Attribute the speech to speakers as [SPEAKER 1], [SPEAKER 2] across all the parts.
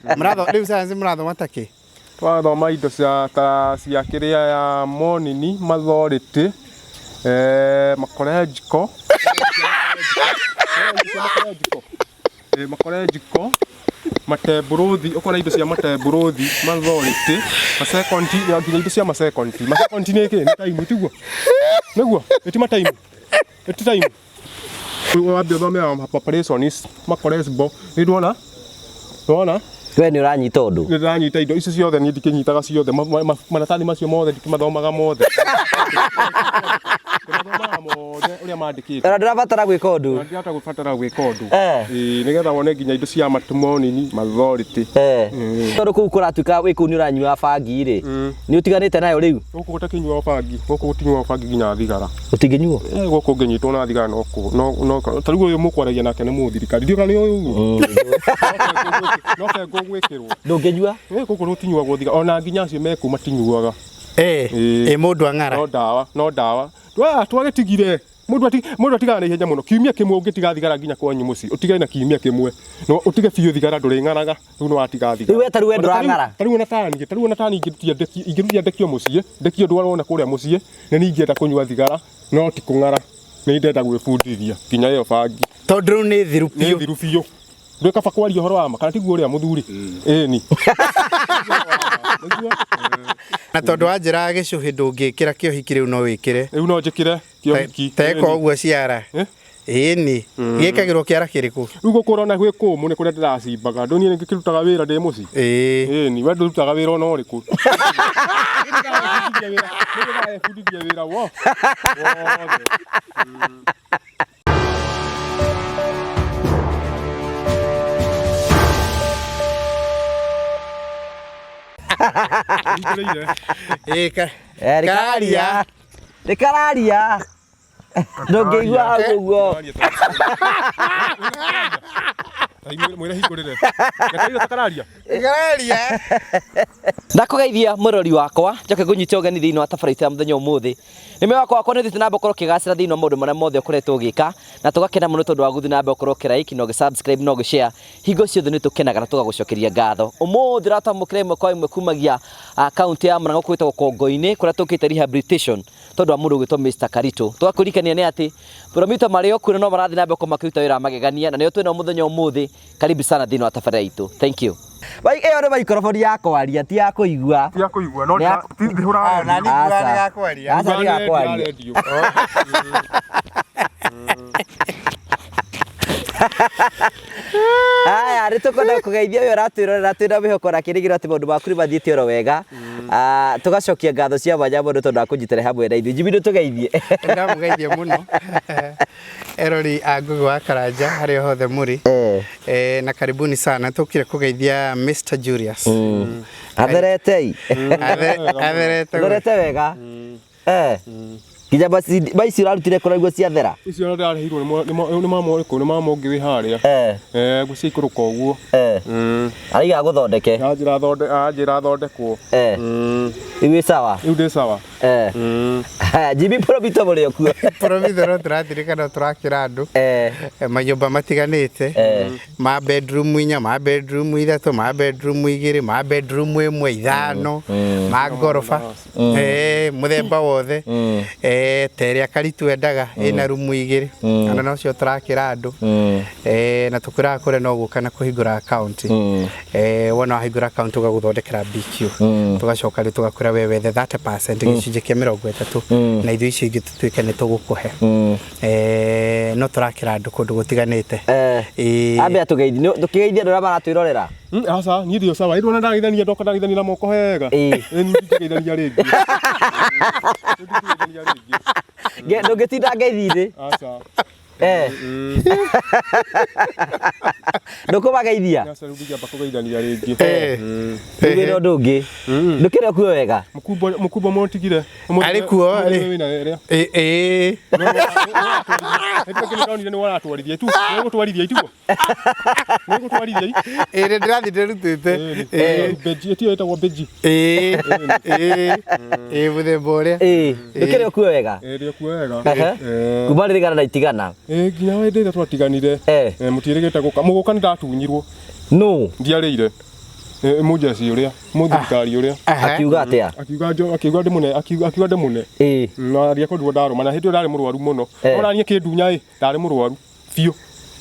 [SPEAKER 1] Mũratho rĩu science mũrathoma ta kĩ?
[SPEAKER 2] Twathoma indo cia ta cia kĩrĩa ya monini mathorĩtĩ makorenjiko makorenjiko matembũrũthi ũkona indo cia matembũrũthi mathorĩtĩ masekonti nginya indo cia masekonti masekonti nĩ kĩ nĩ time tiguo nĩguo ĩti mataimu ĩti time wambe ũthome operations makoresbo nĩ ndwona ndwona
[SPEAKER 3] We nĩ ũranyita ũndũ.
[SPEAKER 2] nĩ ndĩranyita indo ici ciothe niĩ ndikĩnyitaga ciothe maratathi macio mothe ndikĩmathomaga mothe ndĩmathomaga mothe ũrĩa mandĩkĩte
[SPEAKER 3] Ona ndũrabatara gwĩka ũndũ.
[SPEAKER 2] ndĩrahota gũbatara gwĩka ũndũ
[SPEAKER 3] Eh.
[SPEAKER 2] Ĩĩ, nĩgetha wone nginya indo cia matumonini mathority
[SPEAKER 3] Eh. Tondũ kũu kũratuĩka wĩ kũu nĩ ũranyua bangi rĩ. Nĩ ũtiganĩte nayo rĩu?
[SPEAKER 2] Gũkũ gũtakĩnyuagwo bangi, gũkũ gũtinyuagwo bangi nginya thigara.
[SPEAKER 3] Gũtingĩnyuo?
[SPEAKER 2] Eh, gũkũ ũngĩnyitwo na thigara no kũ no no ta rĩu ũyũ mũkwaragia nake nĩ mũthirikari. Ndiũĩ kana nĩ ũĩ ũguo. No bengo ũgwĩkĩrwo.
[SPEAKER 3] Ndũngĩnyua?
[SPEAKER 2] Eh, gũkũ gũtinyuagwo thigara ona nginya acio me kũu matinyuaga.
[SPEAKER 1] Eh,
[SPEAKER 2] Ĩĩ.
[SPEAKER 1] ĩ mũndũ ang'ara.
[SPEAKER 2] No ndawa, no ndawa. Twagĩtigire. Mũndũ ati mũndũ atigaga na ihenya mũno. Kiumia kĩmwe ũngĩtiga thigara nginya kwanyu mũciĩ, ũtigane na kiumia kĩmwe. No ũtige biũ thigara ndũrĩng'araga, rĩu nĩ watiga thigara.
[SPEAKER 3] Rĩu we ta rĩu we ndũrang'ara?
[SPEAKER 2] Ta rĩu ona taniĩ, ta rĩu ona taniĩ ingĩrutia ndekio, ingĩrutia ndekio mũciĩ, ndekio ndwarwo na kũrĩa mũciĩ, nĩ niĩ ingĩenda kũnyua thigara, no ti kũng'ara. Nĩ ndĩrenda gwĩbundithia nginya ĩyo bangi.
[SPEAKER 1] Tondũ rĩu nĩ thiru
[SPEAKER 2] Nĩ
[SPEAKER 1] biũ.
[SPEAKER 2] thiru biũ. Ndũĩ kaba kwaria ũhoro wa ma kana tiguo ũrĩa mũthuri? Ĩni. Nĩguo?
[SPEAKER 1] Na tondũ wanjĩraga gĩcũhĩ ndũngĩkĩra kĩohiki rĩu no wĩkĩre.
[SPEAKER 2] Rĩu no njĩkĩre kĩohiki.
[SPEAKER 1] Teka ũguo ciara.
[SPEAKER 2] Eh?
[SPEAKER 1] Ĩni. Gĩkagĩrwo kĩara kĩrĩkũ?
[SPEAKER 2] Rĩu gũkũ ũrona gwĩ kũmũ nĩ kũrĩa ndĩracimbaga. Ndũ niĩ ngĩkĩrutaga wĩra ndĩ mũciĩ.
[SPEAKER 1] Ĩĩ.
[SPEAKER 2] Ĩni, we ndũrutaga wĩra ona ũrĩkũ. Nĩndĩraebundithia wĩra wothe. Hingũrĩire.
[SPEAKER 1] Ĩĩ ka.
[SPEAKER 3] Eh,
[SPEAKER 1] Kararia.
[SPEAKER 3] Rĩkararia. Ndũngĩigua hau ũguo.
[SPEAKER 2] Mwĩre hingũrĩre. Gataire takararia.
[SPEAKER 1] Kararia.
[SPEAKER 3] Ndakũgeithia mũrori wakwa njoke ngũnyite ũgeni thĩinĩ wa tabarĩra itũ ya mũthenya ũmũthĩ nĩ mwĩhoko wakwa nĩ ũthiĩte na mbere gũkorwo ũkĩgacĩra thĩinĩ wa maũndũ marĩa mothe ũkoretwo ũgĩka na tũgakena mũno tondũ wa gũthiĩ na mbere gũkorwo ũkĩ-like na ũgĩ-subscribe na ũgĩ-share hingo ciothe nĩ tũkenaga na tũgagũcokeria ngatho ũmũthĩ ũratwamũkĩra ĩmwe kwa ĩmwe kumagia kaunti ya Murang'a gwĩtagwo Kongo-inĩ kũrĩa tũkĩte rehabilitation tondũ wa mũndũ ũgwĩtwo Mr Karito tũgakũririkania nĩ atĩ Promito marĩ o kuo na no marathiĩ na mbere gũkorwo makĩruta wĩra wa magegania na nĩo twĩnao mũthenya ũmũthĩ karibu sana thĩinĩ wa tabarĩra itũ thank you Bai ĩyo nĩ maikoroboni ya kwaria ti ya kũigua
[SPEAKER 2] Ti ya kũigua no
[SPEAKER 3] Nĩ ya-
[SPEAKER 2] ti ndihũraga
[SPEAKER 1] Na niĩ
[SPEAKER 3] Aca.
[SPEAKER 1] nguga nĩ ya kwaria.
[SPEAKER 3] Aca nĩ ya kwaria
[SPEAKER 2] redio.
[SPEAKER 3] Aya, nĩ tũkwenda kũgeithia ũyũ ũratwĩrorera twĩna mwĩhoko na kĩrĩgĩrĩro atĩ maũndũ maku nĩ mathiĩte oro wega. Ah, tũgacokia ngatho cia mwanya mũno tondũ wa kũnyitana hamwe na ithuĩ. Jimmy tũgeithie.
[SPEAKER 1] Ndamũgeithia mũno. Erori a Ngugi wa Karanja harĩa hothe mũrĩ.
[SPEAKER 3] Eh.
[SPEAKER 1] Eh, na karibuni sana tũkire kũgeithia Mr Julius.
[SPEAKER 3] Atherete.
[SPEAKER 1] Atherete.
[SPEAKER 3] Atherete wega. Eh. Nginya maici ũrarutire kũraigua ciathera.
[SPEAKER 2] Icio ona ndĩrareheirwo nĩ mama ũrĩkũ nĩ mama ũngĩ wĩ harĩa.
[SPEAKER 3] Eh.
[SPEAKER 2] Eh, ngũciikũrũka ũguo.
[SPEAKER 3] Eh. Araiga agũthondeke.
[SPEAKER 2] Anjĩra thonde anjĩra thondekwo.
[SPEAKER 3] Eh. Rĩu wĩ sawa.
[SPEAKER 2] Rĩu ndĩ sawa.
[SPEAKER 3] Eh. Haya, Jimmy Promito mũrĩ o kuo.
[SPEAKER 1] Promito no tũrathirĩka no tũrakĩra andũ.
[SPEAKER 3] Eh.
[SPEAKER 1] Manyũmba matiganĩte
[SPEAKER 3] Eh.
[SPEAKER 1] ma bedroom inya ma bedroom ithatũ ma bedroom igĩrĩ ma bedroom ĩmwe ithano ma ngoroba Eh, mũthemba wothe Eh, ta ĩrĩa Karitu endaga ĩna rumu igĩrĩ ona nocio tũrakĩra andũ Eh, na tũkwĩraga kũrĩa no gũka na kũhingũra account Eh, wona wahingũra account tũgagũthondekera BQ tũgacoka rĩu tũgakwĩra we wethe 30% gĩcunjĩ kĩa mĩrongo ĩtatũ na ithuĩ icio ingĩ tũtuĩke nĩ tũgũkũhe Eh, no tũrakĩra andũ kũndũ gũtiganĩte
[SPEAKER 3] Eh.
[SPEAKER 1] Ĩĩ.
[SPEAKER 3] Ambe atũgeithie, tũkĩgeithia andũ arĩa maratwĩrorera.
[SPEAKER 2] Aca, niĩ ndio sawa. Ĩndĩ ona ndageithania ndoka ndageithania na moko wega.
[SPEAKER 3] Ĩĩ.
[SPEAKER 2] Ĩĩ niĩ ndingĩgeithania rĩngĩ. Ndingĩgeithania rĩngĩ.
[SPEAKER 3] Ndũngĩtinda ngeithi-inĩ.
[SPEAKER 2] Aca.
[SPEAKER 3] Eh. Ndũkũmageithia.
[SPEAKER 2] Aca rĩu ndingĩamba kũgeithania rĩngĩ.
[SPEAKER 1] Eh.
[SPEAKER 3] Rĩu wĩna ũndũ ũngĩ. Ndũkĩrĩ okuo wega.
[SPEAKER 2] Mũkubwa mũkubwa mũtigire.
[SPEAKER 1] Arĩ kuo, arĩ.
[SPEAKER 2] Wĩna ĩrĩa.
[SPEAKER 1] Ĩĩ, ĩĩ.
[SPEAKER 2] Nĩ ndonire nĩ waratwarithia tu. Nĩ ũgũtwarithia itiguo. Nĩ ũgũtwarithia.
[SPEAKER 1] Ĩĩ nĩ ndĩrathiĩ ndĩrutĩte. Ĩĩ.
[SPEAKER 2] Benji ĩtio ĩtagwo benji.
[SPEAKER 1] Ĩĩ. Ĩĩ. Ĩĩ mũthemba ũrĩa.
[SPEAKER 3] Ĩĩ. Ndũkĩrĩ okuo wega.
[SPEAKER 2] Ĩĩ ndĩ kuo wega.
[SPEAKER 3] Ehe.
[SPEAKER 2] Ĩĩ.
[SPEAKER 3] Kuma rĩrĩ gana na itigana.
[SPEAKER 2] Ĩĩ nginya hĩndĩ ĩrĩa twatiganire.
[SPEAKER 3] Eh.
[SPEAKER 2] Mũtiĩrĩgĩte gũka. Mũgũka nĩ ndatunyirwo.
[SPEAKER 3] No.
[SPEAKER 2] Ndiarĩire. Mũjeci ũrĩa mũthirikari ũrĩa.
[SPEAKER 3] Akiuga atĩa?
[SPEAKER 2] Akiuga akiuga ndĩmũne, akiuga ndĩmũne. Na ndiakorirwo ndarũma, na hĩndĩ ĩyo ndarĩ mũrwaru mũno. Ona niĩ kĩndunya ĩ, ndarĩ mũrwaru biũ.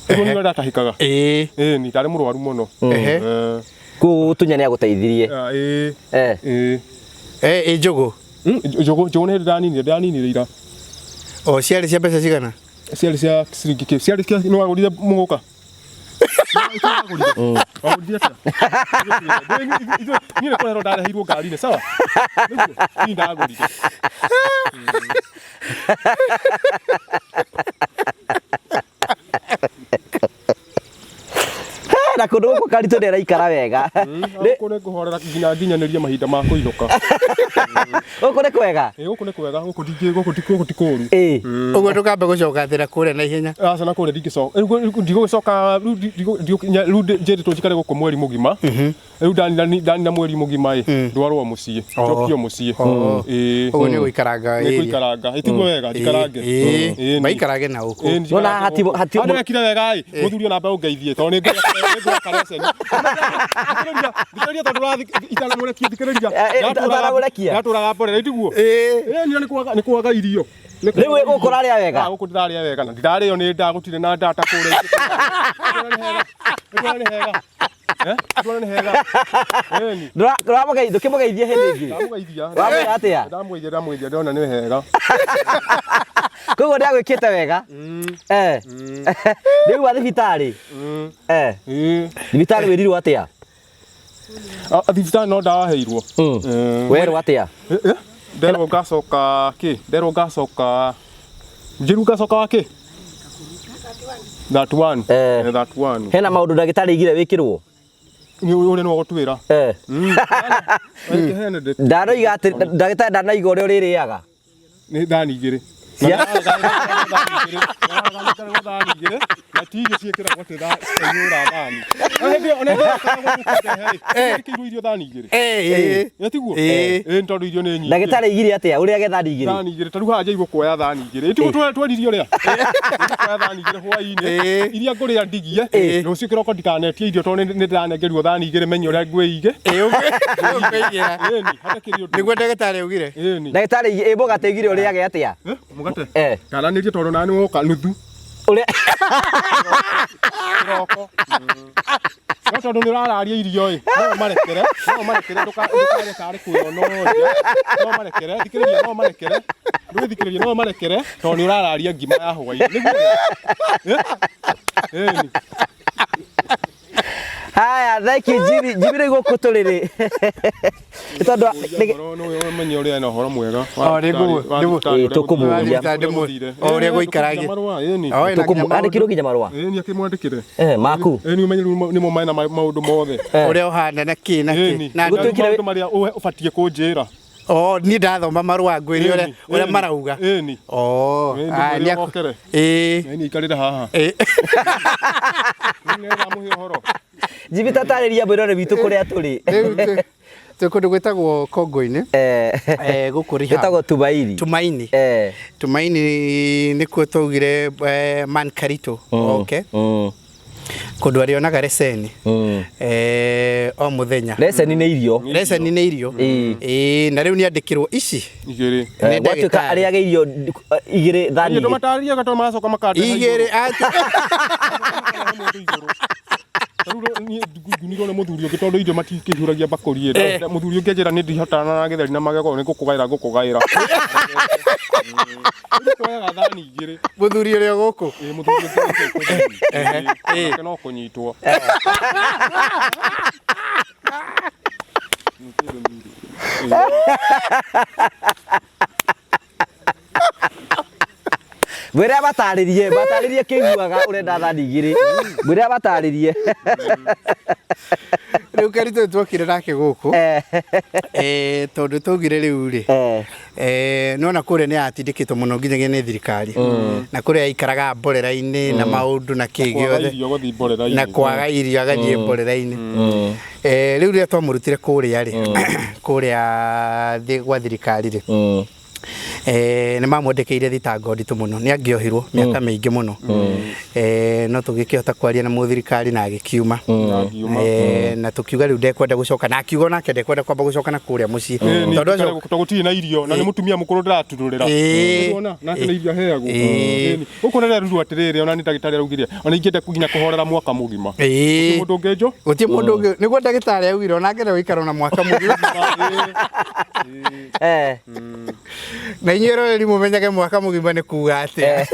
[SPEAKER 2] Ũguo nĩguo ndatahĩkaga. Ĩni ndarĩ mũrwaru mũno.
[SPEAKER 3] Koguo gũtunya nĩ agũteithirie?
[SPEAKER 2] Ah, ĩĩ. Ĩĩ.
[SPEAKER 1] Ĩ njũgũ?
[SPEAKER 2] Njũgũ njũgũ nĩ hĩndĩ ndaninire, ndĩraninire ira.
[SPEAKER 1] O ciarĩ cia mbeca cigana?
[SPEAKER 2] Ciarĩ cia ciringi kĩ? Ciarĩ cia nĩ wagũrire mũgũka? Wagũrire atĩa? Niĩ nĩ kũreherwo ndareheirwo ngari-inĩ, sawa? Nĩguo, niĩ ndagũrire.
[SPEAKER 3] Na kũndũ gũkũ Karitũ nĩ araikara wega.
[SPEAKER 2] Gũkũ nĩ ngũhorera nginya nginyanĩrie mahinda ma kũinũka.
[SPEAKER 3] Gũkũ nĩ kwega?
[SPEAKER 2] Ĩ, gũkũ nĩ kwega, gũkũ ndingĩ, gũkũ ti, gũkũ ti kũũru.
[SPEAKER 1] Ũguo ndũkambe gũcoka thĩra kũrĩa na ihenya.
[SPEAKER 2] Aca, na kũrĩa ndingĩcoka. Rĩu ndigũgĩcoka, rĩu rĩu njĩrĩtwo njikare gũkũ mweri mũgima. Rĩu ndanina mweri mũgima ĩ, ndwarwo mũciĩ, njokio mũciĩ. Ĩĩ.
[SPEAKER 1] Ũguo nĩ gũikaranga
[SPEAKER 2] Nĩ
[SPEAKER 1] area.
[SPEAKER 2] gũikaranga. Ĩ tiguo wega, njikarange. Ĩĩ,
[SPEAKER 1] Maikarage na gũkũ.
[SPEAKER 2] Ĩĩ,
[SPEAKER 3] Nona
[SPEAKER 2] njikarage gũkũ. Handũ wekire wega ĩ, mũthuri ona ambe ũngeithie tondũ nĩ ngũrĩa kareceni. Thikĩrĩria, thikĩrĩria tondũ ũrathi itanamũrekia, thikĩrĩria.
[SPEAKER 3] Ũtanamũrekia?
[SPEAKER 2] Ndatũraga mborera, tiguo? Ĩĩ, niĩ nĩ kwaga irio.
[SPEAKER 3] Rĩu wĩ gũkũ ũrarĩa wega?
[SPEAKER 2] Ah, gũkũ ndĩrarĩa wega na ndirarĩo nĩ nda, gũtirĩ na nda ta kũrĩa. Nĩ nĩ hega. Nĩ nĩ hega. Ĩni.
[SPEAKER 3] Ndũramũgeithia, ndũkĩmũgeithie hĩndĩ ĩngĩ?
[SPEAKER 2] Ndamũgeithia.
[SPEAKER 3] Wamwĩra atĩa?
[SPEAKER 2] Ndamũgeithia, ndamũgeithia, ndona nĩ hega.
[SPEAKER 3] Koguo nĩ agwĩkĩte wega? Rĩu wa thibitarĩ?
[SPEAKER 2] Ĩĩ.
[SPEAKER 3] Thibitarĩ wĩrirwo atĩa?
[SPEAKER 2] Ah, thibitarĩ no ndaheirwo.
[SPEAKER 3] Werwo atĩa?
[SPEAKER 2] Nderwo ngacoka kĩ? Nderwo ngacoka njĩru ngacoka wa kĩ? 31. 31.
[SPEAKER 3] Hena maũndũ ndagĩtarĩ aigire wĩkĩrwo?
[SPEAKER 2] Nĩ ũrĩa nĩwe ũgũtwĩra.
[SPEAKER 3] Ndanoiga atĩ ndagĩtarĩ ndanaiga ũrĩa ũrĩrĩaga.
[SPEAKER 2] Nĩ thani igĩrĩ. Thani igĩrĩ na ti irio ciĩkĩragwo atĩ cikaiyũra thani. Ona hĩndĩ ĩyo ĩkĩirwo irio thani igĩrĩ. Ĩ tiguo? Ĩ nĩ tondũ irio nĩ nyingĩ.
[SPEAKER 3] Ndagĩtarĩ aigire atĩa? Ũrĩage thani igĩrĩ?
[SPEAKER 2] Thani igĩrĩ. Ta rĩu haha njairwo kuoya thani igĩrĩ. Ĩ tiguo tweririo ũrĩa? Kuoya thani igĩrĩ hwaĩ-inĩ. Iria ngũrĩa ndigie. Rũciũ kĩroko ndikanetie irio tondũ nĩ ndĩranengerio thani igĩrĩ menye ũrĩa ngwĩige.
[SPEAKER 1] Ũkwĩigĩra.
[SPEAKER 2] Ĩni, hatakĩrĩ ũndũ.
[SPEAKER 1] Nĩguo ndagĩtarĩ augire.
[SPEAKER 2] Ĩni.
[SPEAKER 3] Ndagĩtarĩ ĩ mũgate aigire ũrĩage atĩa?
[SPEAKER 2] Mũgate? Taranĩria tondũ nani woka nuthu.
[SPEAKER 3] Ũrĩa
[SPEAKER 2] Kĩroko. No tondũ nĩ ũrararia irio ĩ, no ũmarekere, no ũmarekere ndũkarĩe tarĩ kwĩonoria. No ũmarekere, thikĩrĩria, no ũmarekere. Ndũgĩthikĩrĩria, no ũmarekere tondũ nĩ ũrararia ngima ya hwaĩ-inĩ. Nĩguo? Ĩni.
[SPEAKER 3] Haya, thank you Jimmy. Jimmy rĩu gũkũ tũrĩ rĩ. Nĩ tondũ
[SPEAKER 2] Ũmenye ũrĩa ena ũhoro mwega.
[SPEAKER 1] O, nĩguo, nĩguo.
[SPEAKER 3] Ĩĩ, tũkũmũria.
[SPEAKER 1] O ũrĩa gũikarage. O, ĩna nginya maũndũ.
[SPEAKER 3] Andĩkirwo nginya marũa.
[SPEAKER 2] Ĩni akĩmwandĩkĩre.
[SPEAKER 3] Maku.
[SPEAKER 2] Ĩni ũmenye rĩu nĩmo mena maũndũ mothe.
[SPEAKER 1] Ũrĩa ũhana na kĩ na kĩ.
[SPEAKER 2] Ĩni.
[SPEAKER 1] Na
[SPEAKER 3] Gũtuĩkire
[SPEAKER 2] Maũndũ marĩa ũbatiĩ kũnjĩra.
[SPEAKER 1] O, niĩ ndathoma marũa ngwĩre ũrĩa ũrĩa marauga.
[SPEAKER 2] Ĩni.
[SPEAKER 1] O,
[SPEAKER 2] Ĩni,
[SPEAKER 1] ah,
[SPEAKER 2] mwĩre
[SPEAKER 1] nĩ aku-
[SPEAKER 2] okere.
[SPEAKER 1] Ĩĩ.
[SPEAKER 2] Ĩni ikarĩre haha.
[SPEAKER 1] Ĩĩ.
[SPEAKER 2] Nĩ ndamũhe ũhoro.
[SPEAKER 3] Jimmy tatarĩria mwĩrore witũ kũrĩa tũrĩ.
[SPEAKER 1] Rĩu twĩ kũndũ gwĩtagwo Kongo-inĩ. Gũkũ rehab.
[SPEAKER 3] Gwĩtagwo Tumaini.
[SPEAKER 1] Tumaini. Tumaini nĩkuo twaugire Man Karito oke. Kũndũ arĩonaga receni o mũthenya.
[SPEAKER 3] Receni nĩ irio.
[SPEAKER 1] Receni nĩ irio. Ĩĩ, na rĩu nĩ andĩkĩrwo ici.
[SPEAKER 2] Igĩrĩ.
[SPEAKER 1] Nĩ
[SPEAKER 3] Gwatuĩka
[SPEAKER 1] ndagĩtarĩ.
[SPEAKER 3] arĩage irio igĩrĩ thani
[SPEAKER 2] Niĩ
[SPEAKER 3] igĩrĩ.
[SPEAKER 2] ndũmatarĩrie gatondũ maracoka makandeha
[SPEAKER 1] Igĩrĩ
[SPEAKER 2] igũrũ. Rĩu niĩ ngunirwo nĩ mũthuri ũngĩ tondũ irio matikĩihũragia mbakũri ĩ. Mũthuri ũngĩ anjĩra nĩ ndihotana na gĩtheri na magego nĩ ngũkũgaĩra ngũkũgaĩra. Rĩu kuoyaga thani igĩrĩ.
[SPEAKER 1] Mũthuri ũrĩa gũkũ.
[SPEAKER 2] Ĩ mũthuri ũngĩ gũkũ. Ĩ nake no kũnyitwo.
[SPEAKER 3] Mwĩre abatarĩrie, batarĩrie kĩiguaga ũrenda thani igĩrĩ. Mwĩre abatarĩrie.
[SPEAKER 1] Rĩu Karito twokire nake gũkũ. Tondũ twaugire rĩu rĩ. Nĩwona kũrĩa nĩ atindĩkĩtwo mũno nginyagia nĩ thirikari. Na kũrĩa aikaraga mborera-inĩ na maũndũ na kĩ gĩothe.
[SPEAKER 2] Irio gũthiĩ mborera-inĩ.
[SPEAKER 1] Na kwaga irio agathiĩ mborera-inĩ. Rĩu rĩrĩa twamũrutire kũrĩa rĩ, kũrĩa thĩ gwa thirikari rĩ. Nĩ mamwandĩkĩire thitango nditũ mũno, nĩ angĩohirwo mĩaka mĩingĩ mũno. No tũgĩkĩhota kwaria na mũthirikari na agĩkiuma.
[SPEAKER 2] Akiuma.
[SPEAKER 1] Na tũkiuga rĩu ndekwenda gũcoka, na akiuga onake ndekwenda kwamba gũcoka na kũrĩa mũciĩ. Tondũ
[SPEAKER 2] Tondũ gũtirĩ na irio na nĩ mũtumia mũkũrũ ndĩraturũrĩra. Nĩwona nake nĩ irio aheagwo. Gũkũ nĩrerirwo atĩrĩrĩ, ona nĩ ndagĩtarĩ araugire ona ingĩenda nginya kũhorera mwaka mũgima. Mũndũ ũngĩ njo
[SPEAKER 1] Gũtirĩ mũndũ ũngĩ, nĩguo ndagĩtarĩ augire onake ndegũikara ona mwaka mũgima. Na inyuĩ eroreri mũmenyage mwaka mũgima nĩ kuga atĩa.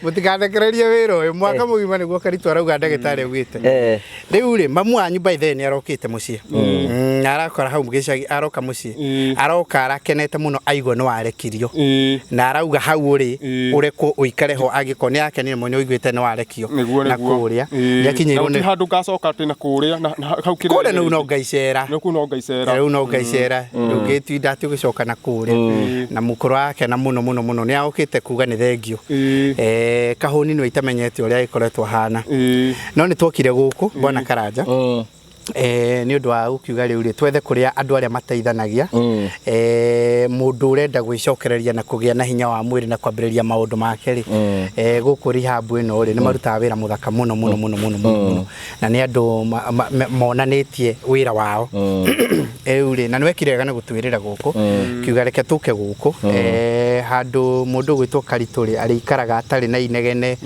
[SPEAKER 1] Mũtikanekererie wĩra ũyũ, mwaka mũgima nĩguo Karitũ arauga ndagĩtarĩ augĩte. Rĩu rĩ, mamu wanyu by the way nĩ arokĩte mũciĩ. Na arakora hau gĩcagi, aroka mũciĩ. Aroka arakenete mũno aigua nĩ warekirio. Na arauga hau ũrĩ, ũrekwo ũikare ho angĩkorwo nĩ akenire mũno nĩ ũiguĩte nĩ warekio.
[SPEAKER 2] Nĩguo
[SPEAKER 1] Na
[SPEAKER 2] nĩguo.
[SPEAKER 1] kũrĩa. Nĩ akinyĩirwo
[SPEAKER 2] Na
[SPEAKER 1] nĩ
[SPEAKER 2] gũtirĩ handũ ngacoka atĩ na kũrĩa na hau kĩrĩa.
[SPEAKER 1] Kũrĩa rĩu no ngaicera.
[SPEAKER 2] No kũu no ngaicera.
[SPEAKER 1] Rĩu no ngaicera. Ndũngĩtinda atĩ ũgĩcoka na kũrĩa. Na mũkũrũ akena mũno mũno mũno nĩ okĩte kuga nĩ thengio. Kahũni nĩwe itamenyete ũrĩa agĩkoretwo ahana. No nĩ twokire gũkũ Bwana Karanja. Nĩ ũndũ wa gũkiuga rĩu rĩ twethe kũrĩa andũ arĩa mateithanagia. Mũndũ ũrenda gwĩcokereria na kũgĩa na hinya wa mwĩrĩ na kwambĩrĩria maũndũ make rĩ, gũkũ rehab ĩno rĩ nĩ marutaga wĩra mũthaka mũno mũno mũno mũno mũno mũno, na nĩ andũ monanĩtie wĩra wao. Rĩu rĩ, na nĩ wekire wega nĩ gũtwĩrĩra gũkũ, kiuga reke tũke gũkũ, handũ mũndũ ũgwĩtwo Karitũ rĩ arĩikaraga atarĩ na inegene,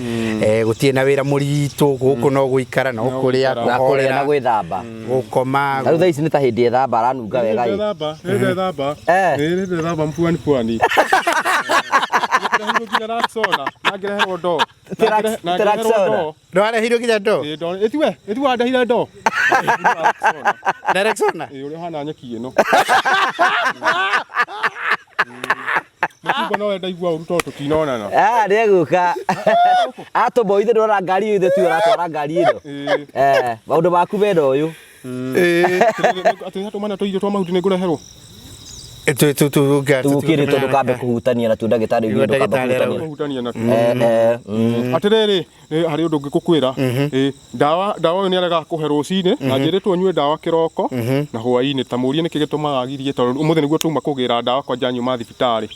[SPEAKER 1] gũtirĩ na wĩra mũritũ, gũkũ no gũikara no kũrĩa,
[SPEAKER 3] Na kũrĩa na gwĩthamba,
[SPEAKER 1] gũkoma.
[SPEAKER 3] Na rĩu thaa ici nĩ ta hĩndĩ ethamba aranunga wega ĩ.
[SPEAKER 2] Ndethamba, ndethamba. Ndethamba mpuani puani. Nginya Rexona, na ngĩreherwo ndoo. Na ngĩreherwo ndoo.
[SPEAKER 1] Ndwarehirwo nginya ndoo?
[SPEAKER 2] Ĩtiwe, ĩtiwe wandehire ndoo.
[SPEAKER 1] Na Rexona?
[SPEAKER 2] Ĩ ũrĩa ũhana nyeki ĩno. Mũtungo no wenda igua ũru tondũ tũtinonana.
[SPEAKER 3] Ah, nĩegũka. Atũmboithe ndũrona ngari ĩyo ithe tiwe ũratwara ngari ĩno. Maũndũ maku mena ũyũ.
[SPEAKER 2] Atĩ hatũmana tũirio twa mahuti nĩngũreherwo.
[SPEAKER 3] Tũgũkĩrĩ tondũ kambe kũhutania na tuo ndagĩtarĩ
[SPEAKER 1] Nĩguo ndagĩtarĩ arauga.
[SPEAKER 2] Kũhutania na tuo. Atĩrĩrĩ, harĩ ũndũ ũngĩ ngũkwĩra. Ndawa ndawa ũyũ nĩaregaga kũhe rũcinĩ na njĩrĩtwo nyue ndawa kĩroko na hwaĩ-inĩ. Ta mũrie nĩkĩ gĩtũmaga agirie tondũ ũmũthĩ nĩguo tuma kũgĩra ndawa kwanja nyuma thibitarĩ.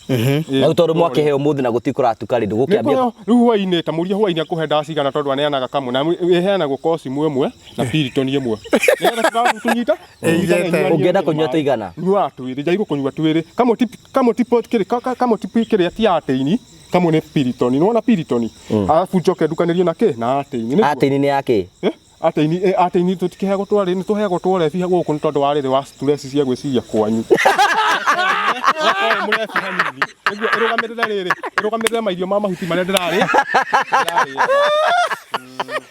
[SPEAKER 3] Rĩu tondũ mwakĩheo ũmũthĩ na gũtirĩ kũratuka rĩ, ndũgũkĩambia.
[SPEAKER 2] Rĩu hwaĩ-inĩ ta mũrie hwaĩ-inĩ akũhe ndawa cigana tondũ aneanaga kamwe na ĩheanagwo kocimu ĩmwe na piritoni ĩmwe. Nĩgetha tũnyita
[SPEAKER 3] Ũngĩenda kũnyua tũigana?
[SPEAKER 2] Nyuaga twĩrĩ, njairwo kũnyua twĩrĩ. Kamwe ti kamwe ti kĩrĩa ti atĩini, kamwe nĩ piritoni. Nĩwona piritoni? Arabu njoke ndukanĩrie na kĩ? Na atĩini.
[SPEAKER 3] Atĩini nĩ ya kĩ?
[SPEAKER 2] Atĩini atĩini tũtikĩheagwo twarĩ, nĩ tũheagwo tworebi gũkũ nĩ tondũ wa rĩrĩ wa stress cia gwĩciria kwanyu. Mũrebi hanini. Nĩguo ĩrũgamĩrĩre rĩrĩ, ĩrũgamĩrĩre mairio ma mahuti marĩa ndĩrarĩa.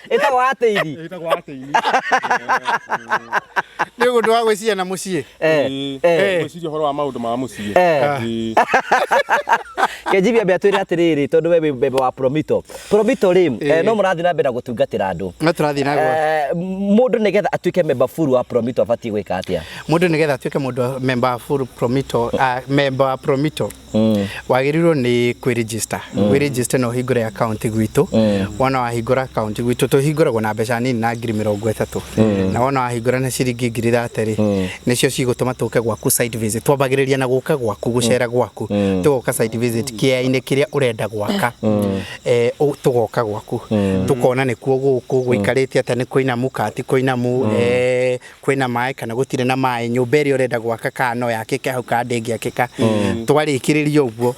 [SPEAKER 3] Ĩtagwo atĩini.
[SPEAKER 2] Ĩtagwo atĩini.
[SPEAKER 1] Nĩ ũndũ wa gwĩciria na mũciĩ.
[SPEAKER 2] Gwĩciria ũhoro wa maũndũ ma mũciĩ.
[SPEAKER 3] Kenjibia ambia twĩre atĩrĩrĩ, tondũ we wĩ member wa Promito. Promito rĩ, no mũrathiĩ na mbere na gũtungatĩra andũ.
[SPEAKER 1] No tũrathiĩ na mbere.
[SPEAKER 3] Mũndũ nĩgetha atuĩke member full wa Promito abatiĩ gwĩka atĩa?
[SPEAKER 1] Mũndũ nĩgetha atuĩke mũndũ member full Promito, member wa Promito, wagĩrĩirwo nĩ kwĩ-register. Kwĩ-register na ũhingũre account gwitũ. Wona wahingũra account gwitũ, tũhingũragwo na mbeca nini na 30,000. Na wona wahingũra na ciringi 30,000 rĩ, nĩcio cigũtũma tũke gwaku site visit. Twambagĩrĩria na gũka gwaku, gũcera gwaku. Tũgoka site visit kĩea-inĩ kĩrĩa ũrenda gwaka. Tũgoka gwaku. Tũkona nĩkuo gũkũ, gũikarĩte atĩa, nĩ kũinamu kana ti kũinamu, kwĩna maĩ kana gũtirĩ na maĩ, nyũmba ĩrĩa ũrenda gwaka kana no yakĩke hau kana ndĩngĩakĩka. Twarĩkĩrĩria ũguo,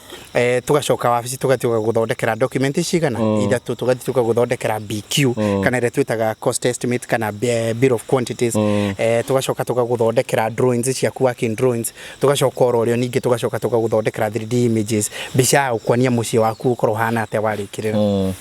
[SPEAKER 1] tũgacoka wabici tũgathiĩ tũgagũthondekera document cigana ithatũ, tũgathiĩ tũgagũthondekera BQ kana ĩrĩa twĩtaga cost estimate kana bill of quantities, tũgacoka tũgagũthondekera drawings ciaku, working drawings, tũgacoka oro ũrĩa ningĩ tũgacoka tũgagũthondekera 3D images, mbica ya gũkuonia mũciĩ waku ũkorwo ũhana atĩa warĩkĩrĩra.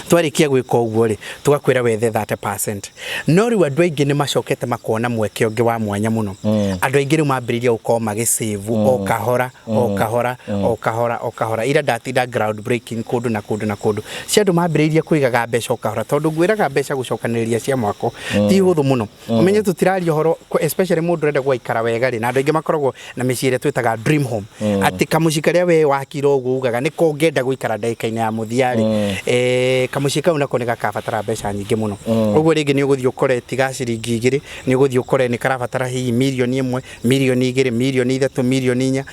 [SPEAKER 1] Twarĩkia gwĩka ũguo rĩ, tũgakwĩra wethe 30%. No rĩu andũ aingĩ nĩ macokete makona mweke ũngĩ wa mwanya mũno. Andũ aingĩ rĩu mambĩrĩria gũkorwo magĩsave o kahora o kahora o kahora o kahora. Ira ndatinda ground breaking kũndũ na kũndũ na kũndũ. Cia andũ mambĩrĩirie kũigaga mbeca o kahora, tondũ ngwĩraga mbeca gũcokanĩrĩria cia mwako ti hũthũ mũno. Ũmenye tũtiraria ũhoro, especially mũndũ ũrenda gũgaikara wega rĩ, na andũ aingĩ makoragwo na mĩciĩ ĩrĩa twĩtaga dream home. Atĩ kamũciĩ karĩa we wakire ũguo Ũguo ugaga nĩko ngenda gũikara ndagĩka-inĩ ya mũthia rĩ, kamũciĩ kau nako nĩ gakabatara mbeca nyingĩ mũno. Ũguo rĩngĩ nĩ ũgũthiĩ ũkore tiga ciringi 2, nĩ ũgũthiĩ ũkore nĩ karabatara hihi 1 mirioni, 2 mirioni, 3 mirioni, 4 mirioni.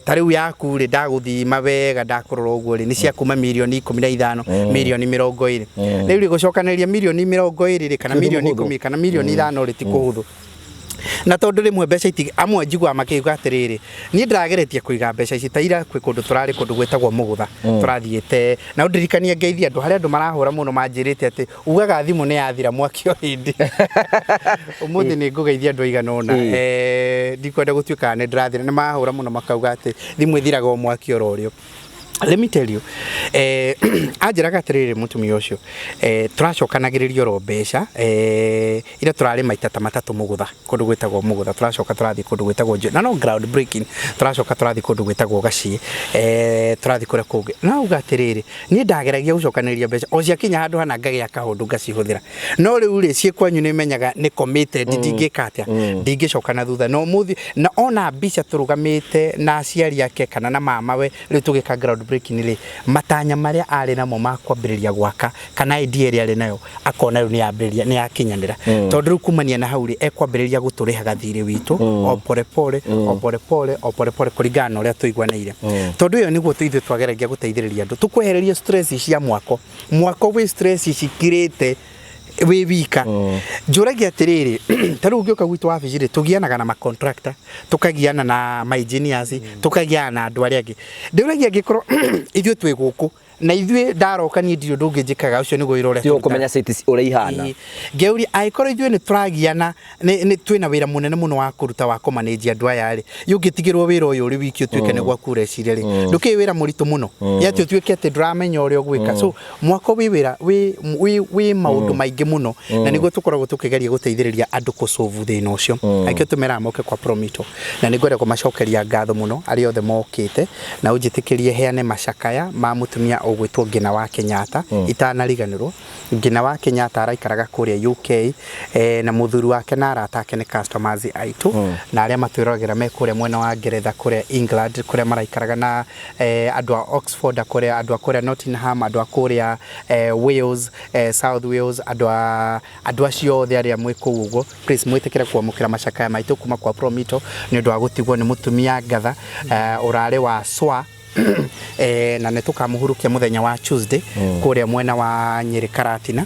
[SPEAKER 1] Ta rĩu yaku rĩ, ndagũthima wega, ndakũrora ũguo rĩ, nĩ cia kuma 15 mirioni, 20 mirioni. Rĩu rĩ, gũcokanĩrĩria 20 mirioni rĩ, kana
[SPEAKER 3] Ti ũndũ
[SPEAKER 1] mirioni
[SPEAKER 3] mũhũthũ.
[SPEAKER 1] 10 kana 5 mirioni rĩ, ti kũhũthũ. Na tondũ rĩmwe mbeca iti amwe njiguaga makiuga atĩrĩrĩ, niĩ ndĩrageretie kũiga mbeca ici ta ira. Kwĩ kũndũ tũrarĩ, kũndũ gwĩtagwo Mũgũtha, tũrathiĩte na ũndirikanie ngeithie andũ harĩa andũ marahũra mũno, manjĩrĩte atĩ ugaga thimũ nĩ yathira mwaki o hĩndĩ. Ũmũthĩ nĩ ngũgeithia andũ aigana ũna. Ndikwenda gũtuĩka nĩ ndĩrathira, nĩ mahũra mũno makauga atĩ thimũ ĩthiraga o mwaki oro ũrĩo. Let me tell you, anjĩraga atĩrĩrĩ, mũtumia ũcio, tũracokanagĩrĩria oro mbeca ira tũrarĩ maita ta matatũ Mũgũtha, kũndũ gwĩtagwo Mũgũtha, tũracoka tũrathiĩ kũndũ gwĩtagwo na no ground breaking, tũracoka tũrathiĩ kũndũ gwĩtagwo Gaciĩ, tũrathiĩ kũrĩa kũngĩ. No auga atĩrĩrĩ, niĩ ndageragia gũcokanĩrĩria mbeca o ciakinya handũ hana ngagĩa kaũndũ ngacihũthĩra, no rĩu rĩ, ciĩ kwanyu nĩ menyaga nĩ committed, ndingĩka atĩa, ndingĩcoka na thutha. Na ũmũthĩ na ona mbica tũrũgamĩte na aciari ake kana na mamawe rĩu tũgĩka ground breaking rĩ, matanya marĩa arĩ namo ma kwambĩrĩria gwaka kana idea ĩrĩa arĩ nayo, akona rĩu nĩ yambĩrĩria, nĩ yakinyanĩra, tondũ rĩu kumania na hau rĩ, ekwambĩrĩria gũtũrĩhaga thirĩ witũ o pole pole, o pole pole, o pole pole, kũringana na ũrĩa tũiguanĩire. Tondũ ĩyo nĩguo ithuĩ twageragia gũteithĩrĩria andũ, tũkwehereria stress cia mwako. Mwako wĩ stress cikirĩte wĩ wika. Njũragia atĩrĩrĩ, ta rĩu ũngĩũka gwitũ wabici rĩ, tũgianaga na macontractor, tũkagiana na ma engineers, tũkagiana na andũ arĩa angĩ. Ndĩũragia, angĩkorwo ithuĩ twĩ gũkũ na ithuĩ ndaroka niĩ ndirĩ ũndũ ũngĩ njĩkaga, ũcio nĩguo wĩra ũrĩa
[SPEAKER 3] Ti ũkũmenya site ũrĩa ihana.
[SPEAKER 1] Ĩĩ. Ngeuria, angĩkorwo ithuĩ nĩ tũragiana, nĩ twĩna wĩra mũnene mũno wa kũruta wa kũmanĩnjia andũ aya rĩ, ũngĩtigĩrwo wĩra ũyũ ũrĩ wiki ũtuĩke nĩ gwaku ũreciria rĩ, ndũkĩĩ wĩra mũritũ mũno yatĩ ũtuĩke atĩ ndũramenya ũrĩa ũgwĩka. So mwako wĩ wĩra wĩ maũndũ maingĩ mũno, na nĩguo tũkoragwo tũkĩgeria gũteithĩrĩria andũ kũsolve thĩna ũcio. Nakĩo tũmeraga moke kwa Promito, na nĩ ngwenda kũmacokeria ngatho mũno arĩa othe mokĩte. Na ũnjĩtĩkĩrie heane macakaya ma mũtumia ũgwĩtwo Ngina wa Kenyatta itanariganĩrwo. Ngina wa Kenyatta araikaraga kũrĩa UK, na mũthuri wake na arata ake nĩ customers aitũ, na arĩa matwĩroragĩra me kũrĩa mwena wa Ngeretha, kũrĩa England, kũrĩa maraikaraga, na andũ a Oxford, kũrĩa andũ a kũrĩa Nottingham, andũ a kũrĩa Wales, South Wales, andũ acio othe arĩa mwĩ kũu ũguo, please mwĩtĩkĩre kwamũkĩra macakaya maitũ kuma kwa Promito nĩ ũndũ wa gũtigwo nĩ mũtumia ngatha, ũrarĩ wa swa, na nĩ tũkamũhurukia mũthenya wa Tuesday kũrĩa mwena wa Nyĩrĩ Karatina.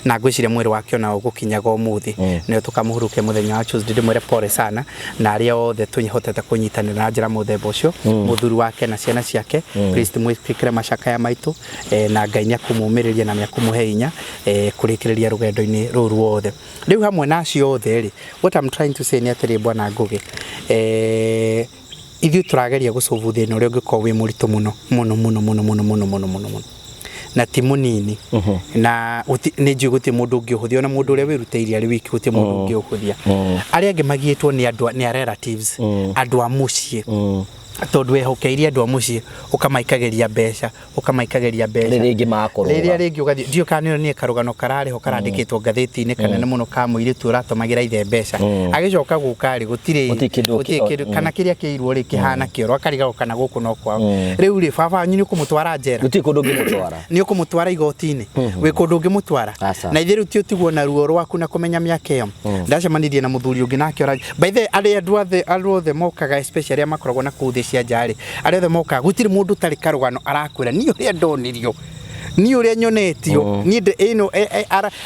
[SPEAKER 1] Na ngwĩciria mwĩrĩ wake ona ũgũkinyaga ũmũthĩ, nĩyo tũkamũhurukia mũthenya wa Tuesday. Ndĩmwĩre pole sana, na arĩa othe tũhotete kũnyitanĩra na njĩra mũthemba ũcio, mũthuri wake na ciana ciake, please mwĩtĩkĩre macakaya maitũ, na Ngai nĩ akũmũmĩrĩria na nĩ akũmũhe hinya kũrĩkĩrĩria rũgendo-inĩ rũu ruothe. Rĩu hamwe na acio othe rĩ, what I'm trying to say nĩ atĩrĩ, bwana Ngũgĩ, ithuĩ tũrageria gũsolve thĩna ũrĩa ũngĩkorwo wĩ mũritũ mũno mũno mũno mũno mũno mũno mũno mũno mũno, na ti mũnini, na nĩ njũĩ gũtirĩ mũndũ ũngĩũhũthia, ona mũndũ ũrĩa wĩrutĩire arĩ wiki gũtirĩ mũndũ ũngĩũhũthia. Arĩa angĩ magiĩtwo nĩ andũ nĩ a relatives, andũ a mũciĩ, tondũ wehokeirie andũ a mũciĩ, ũkamaikagĩria mbeca, ũkamaikagĩria mbeca.
[SPEAKER 3] Rĩrĩa rĩngĩ makũrũga.
[SPEAKER 1] Rĩrĩa rĩngĩ ũgathiĩ, ndiũĩ kana nĩ karũgano kararĩ ho karandĩkĩtwo ngathĩti-inĩ kanene mũno ka mũirĩtu ũratũmagĩra ithe mbeca, agĩcoka gũka rĩ, gũtirĩ
[SPEAKER 3] Gũtirĩ kĩndũ.
[SPEAKER 1] Gũtirĩ kĩndũ, kana kĩrĩa kĩirwo rĩ, kĩhana kĩoro, akarigagwo kana gũkũ no kwao. Rĩu rĩ, baba wanyu nĩ ũkũmũtwara njera?
[SPEAKER 3] Gũtirĩ kũndũ ũngĩmũtwara.
[SPEAKER 1] Nĩ ũkũmũtwara igoti-inĩ? Wĩ kũndũ ũngĩmũtwara?
[SPEAKER 3] Aca.
[SPEAKER 1] Na ithe rĩu ti ũtigwo na ruo rwaku na kũmenya mĩaka ĩyo. Ndacemanirie na mũthuri ũngĩ nake ũra by the way, arĩa andũ othe mokaga, especially arĩa makoragwo na kũu thĩ cia nja rĩ, arĩa othe mokaga, gũtirĩ mũndũ ũtarĩ karũgano arakwĩra, niĩ ũrĩa ndonirio, niĩ ũrĩa nyonetio, niĩ ĩno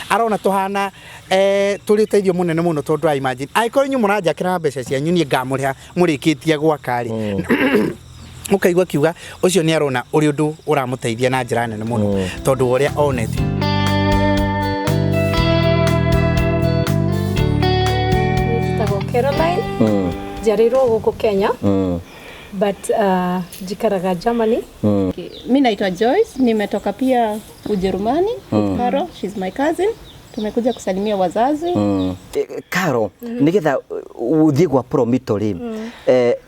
[SPEAKER 1] arona tũhana tũrĩ ũteithio mũnene mũno, tondũ I imagine angĩkorwo inyuĩ mũranjakĩra mbeca cianyu, niĩ ngamũrĩha mũrĩkĩtie gwaka rĩ, ũkaigua akiuga ũcio nĩ arona ũrĩ ũndũ ũramũteithia na njĩra nene mũno, tondũ wa ũrĩa onete.
[SPEAKER 4] Njĩtagwo Caroline. Njiarĩirwo gũkũ Kenya, but njikaraga Germany.
[SPEAKER 5] Okay. Mi naitwa Joyce, nimetoka pia Ujerumani with Carol, she's my cousin. Tumekuja kusalimia wazazi.
[SPEAKER 3] Karo, nigetha uthiĩ gwa Promito rĩ,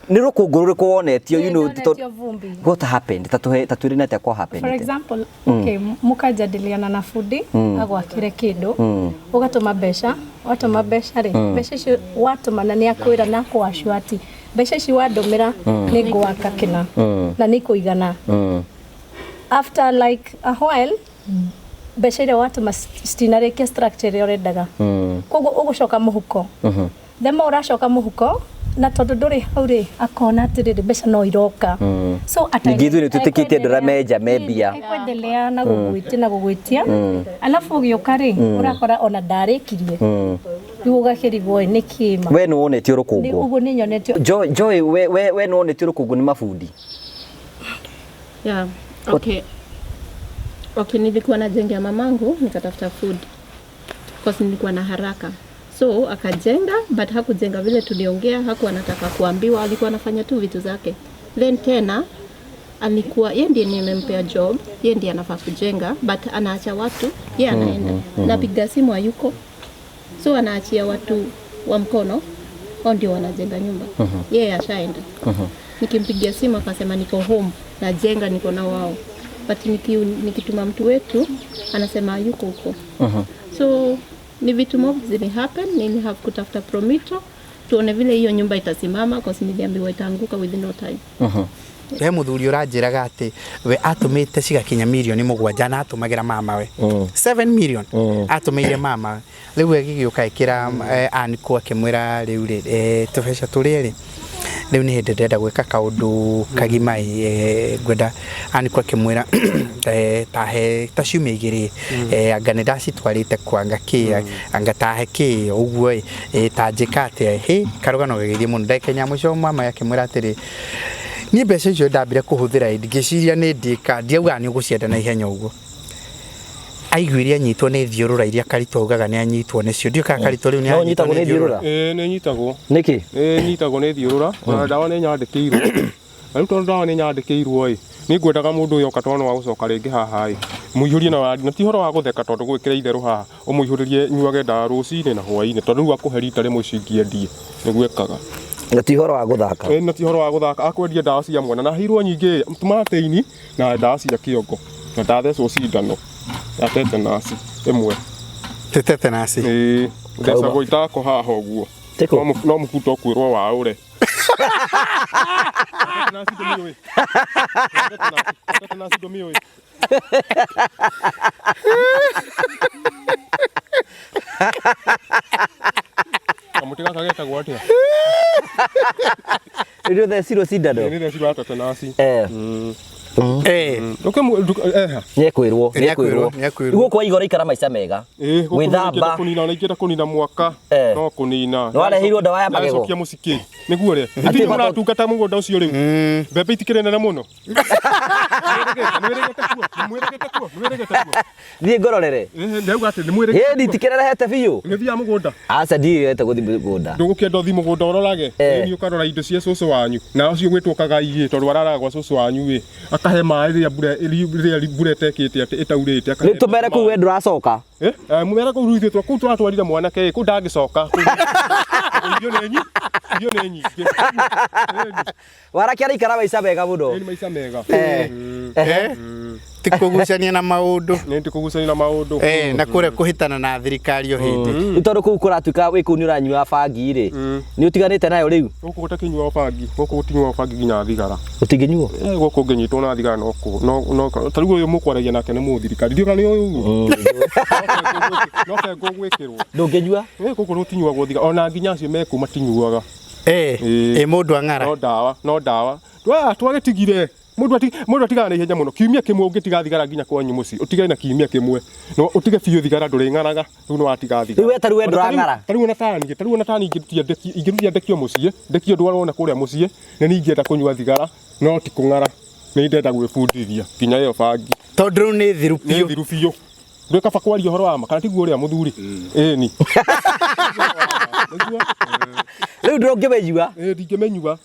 [SPEAKER 3] nĩ rũkũngũ rũrĩkũ wonetio?
[SPEAKER 4] Nĩ ndonetio vumbi.
[SPEAKER 3] What happened? Tatũhe tatwĩre nĩ atĩa kwa happened.
[SPEAKER 4] For example, okay, mukajadiliana na fundi agwakire kindu, ugatuma mbeca. Watũma mbeca rĩ, mbeca icio watũma na nĩ akwĩra na akwacio ati Mbeca ici wandũmĩra nĩ ngwaka kĩna na nĩ ikũigana. After like a while, mbeca iria watũma citinarĩkia structure ĩrĩa ũrendaga, koguo ũgũcoka mũhuko. Thema ũracoka mũhuko, na tondũ ndũrĩ hau rĩ, akona atĩrĩrĩ, mbeca no iroka, so
[SPEAKER 3] Ningĩ ithuĩ nĩ twĩtĩkĩtie andũ arĩa menja me mbia.
[SPEAKER 4] Ekwendelea na gũgwĩtia na gũgwĩtia, alafu ũgĩũka rĩ, ũrakora ona ndarĩkirie. Rĩu ũgakĩrigwo ĩ nĩkĩ ma.
[SPEAKER 3] We nĩ wonetio
[SPEAKER 4] Nĩ
[SPEAKER 3] rũkũngũ?
[SPEAKER 4] Ũguo nĩ nyonetio.
[SPEAKER 3] Joy, Joy, we nĩ wonetio rũkũngũ nĩ mabundi?
[SPEAKER 5] Yeah. Okay, nilikuwa najengea mamangu, nikatafuta fundi because nilikuwa na haraka. So akajenga, but hakujenga vile tuliongea, hakuwa anataka kuambiwa, alikuwa anafanya tu vitu zake. Then tena alikuwa yeye ndiye nimempea job, yeye ndiye anafaa kujenga, but anaacha watu, yeye anaenda. Napiga simu hayuko. So anaachia watu wa mkono, wao ndio wanajenga nyumba. Yeye ashaenda. Nikimpigia simu akasema niko home, najenga, niko na wao. But nikituma mtu wetu anasema yuko huko. So ni vitu mob zili happen, nili have kutafuta promito tuone vile hiyo nyumba itasimama, cause niliambiwa itaanguka within no time.
[SPEAKER 1] He muthuri ũranjĩraga atĩ we atũmĩte cigakinya mirioni 7 na atũmagĩra mamawe 7 million, atũmĩire mamawe. Rĩu agĩgĩũka ĩkĩra anko akĩmwĩra rĩu rĩ, tũbeca tũrĩa rĩ, rĩu nĩ hĩndĩ ndĩrenda gwĩka kaũndũ kagima ĩ, ngwenda anko akĩmwĩra tahe ta ciumia 2, anga nĩ ndacitwarĩte kwanga kĩ, anga tahe kĩ ũguo ĩ, ta njĩka atĩa hĩ. Karũgano gagĩthiĩ mũno, ndagĩka ya mũico mama akĩmwĩra atĩrĩ, niĩ mbeca icio ndambire kũhũthĩra ĩ, ngĩciria nĩ ndĩka, ndiaugaga nĩ ũgũcienda na ihenya ũguo. Aiguire anyitwo nĩ thiũrũra iria Karito augaga nĩ anyitwo nĩcio. Ndiũĩ kana Karito rĩu nĩ
[SPEAKER 3] No
[SPEAKER 1] anyitwo
[SPEAKER 3] ũnyitagwo
[SPEAKER 1] nĩ
[SPEAKER 3] nĩ
[SPEAKER 1] thiũrũra.
[SPEAKER 3] thiũrũra?
[SPEAKER 2] Ĩĩ, nĩ nyitagwo.
[SPEAKER 3] Nĩkĩ?
[SPEAKER 2] Ĩĩ, nyitagwo nĩ thiũrũra na ndawa nĩ nyandĩkĩirwo. Na rĩu tondũ ndawa nĩ nyandĩkĩirwo ĩ, nĩ ngwendaga mũndũ ũyũ oka, tondũ nĩ wa gũcoka rĩngĩ haha ĩ, mũihũrie na ti ũhoro wa gũtheka, tondũ gwĩkĩra itherũ haha, ũmũihũrĩrie nyuage ndawa rũcinĩ na hwaĩ-inĩ, tondũ rĩu akũhe rita rĩmwe icio ingĩ endie nĩguo ekaga.
[SPEAKER 3] Na ti ũhoro wa gũthaka.
[SPEAKER 2] Ĩĩ, na ti ũhoro wa gũthaka, akwendia ndawa cia mwana na heirwo nyingĩ tumatĩini na ndawa cia kĩongo na ndathecwo cindano ya tetanus ĩmwe.
[SPEAKER 1] Ti tetanus?
[SPEAKER 2] Ĩĩ, thecagwo itako haha ũguo.
[SPEAKER 3] Tĩkũ?
[SPEAKER 2] No mũbuto ũkwĩrwo waũre. Tetanus ndũmĩũĩ? Tetanus ndũmĩũĩ? Kamũtĩ gaka getagwo atĩa?
[SPEAKER 3] Rĩu thecirwo cindano?
[SPEAKER 2] Nĩ thecirwo ya tetanus. Eha.
[SPEAKER 3] Nĩekwĩrwo.
[SPEAKER 1] Nĩekwĩrwo, nĩekwĩrwo.
[SPEAKER 3] Gũkũ waiga ũraikara maica mega.
[SPEAKER 2] Ĩĩ, gũkũ
[SPEAKER 3] Gwĩthamba.
[SPEAKER 2] nĩingĩenda kũnina, ona ingĩenda kũnina mwaka no kũnina.
[SPEAKER 3] Nĩwareheirwo ndawa ya magego?
[SPEAKER 2] Ndacokia mũcikĩ nĩguo rĩ
[SPEAKER 3] Atĩ
[SPEAKER 2] itinyu mũratungata mũgũnda ũcio rĩu, mbembe itikĩrĩ nene mũno. Nĩwĩrĩgĩte kuo? Nĩwĩrĩgĩte kuo? Nĩwĩrĩgĩte kuo?
[SPEAKER 3] Thiĩ ngororere.
[SPEAKER 2] Ĩĩ, ndauga atĩ nĩmwĩrĩgĩte.
[SPEAKER 3] Ĩni tikĩrerehete biũ.
[SPEAKER 2] Nĩũthiaga mũgũnda?
[SPEAKER 3] Aca, ndirĩte gũthiĩ mũgũnda.
[SPEAKER 2] Ndũgũkĩenda ũthiĩ mũgũnda ũrorage? Ĩni, ũkarora indo cia cũcũ wanyu na ũcio gwĩtwo kagai ĩ, tondũ araraga gwa cũcũ wanyu ĩ, akahe maĩ rĩrĩa mbura ĩtekĩte atĩ ĩtaurĩte, akahe
[SPEAKER 3] Rĩu tũmere kũu we ndũracoka?
[SPEAKER 2] Eh, mumera kũu rĩu ithuĩ kũu tũratwarire mwanake ĩ, kũu ndangĩcoka. Kũu irio nĩ irio nĩ nyingĩ. Ĩni,
[SPEAKER 3] Warake araikara maica mega mũno.
[SPEAKER 2] Ĩni, maica mega.
[SPEAKER 1] Ti kũgucania na maũndũ.
[SPEAKER 2] Nĩ ti kũgucania na maũndũ.
[SPEAKER 1] Na kũrĩa kũhĩtana na thirikari o hĩndĩ.
[SPEAKER 3] Nĩ tondũ kũu kũratuĩka wĩ kũu nĩ ũranyua bangi rĩ, nĩ ũtiganĩte nayo rĩu?
[SPEAKER 2] Gũkũ gũtakĩnyuagwo bangi, gũkũ gũtinyuagwo bangi nginya thigara.
[SPEAKER 3] Ũtingĩnyuo?
[SPEAKER 2] Eh, gũkũ ũngĩnyitwo na thigara no kũ no no ta rĩu ũyũ mũkwaragia nake nĩ mũthirikari. Ndiũĩ kana nĩ ũyũ ũguo. No bengo ũgwĩkĩrwo.
[SPEAKER 3] Ndũngĩnyua?
[SPEAKER 2] Eh, gũkũ gũtinyuagwo thigara ona nginya acio mekũ matinyuaga.
[SPEAKER 1] Ĩ mũndũ ang'ara.
[SPEAKER 2] No ndawa, no ndawa. Twagĩtigire. Mũndũ atigaga na ihenya mũno. Kiumia kĩmwe ũngĩtiga thigara nginya kwanyu mũciĩ, ũtigane na kiumia kĩmwe. No ũtige biũ thigara, ndũrĩng'araga. Rĩu nĩ watiga thigara.
[SPEAKER 3] Rĩu we ta rĩu we ndũrang'ara.
[SPEAKER 2] Ta rĩu ona tani, ta rĩu ona tani ingĩrutia ndekio, ingĩrutia ndekio mũciĩ, ndekio ndwarwo na kũrĩa mũciĩ, nĩ niĩ ingĩenda kũnyua thigara, no ti kũng'ara. Nĩ ndenda gwĩbundithia nginya ĩyo bangi.
[SPEAKER 1] Tondũ rĩu nĩ thiru
[SPEAKER 2] Nĩ
[SPEAKER 1] biũ.
[SPEAKER 2] thiru biũ. Ndwĩ kaba kwaria ũhoro wa ma kana tiguo ũrĩa mũthuri? Ĩni. Nĩguo?
[SPEAKER 3] Rĩu ndũngĩmenyua?
[SPEAKER 2] Ĩĩ, ndingĩmenyua.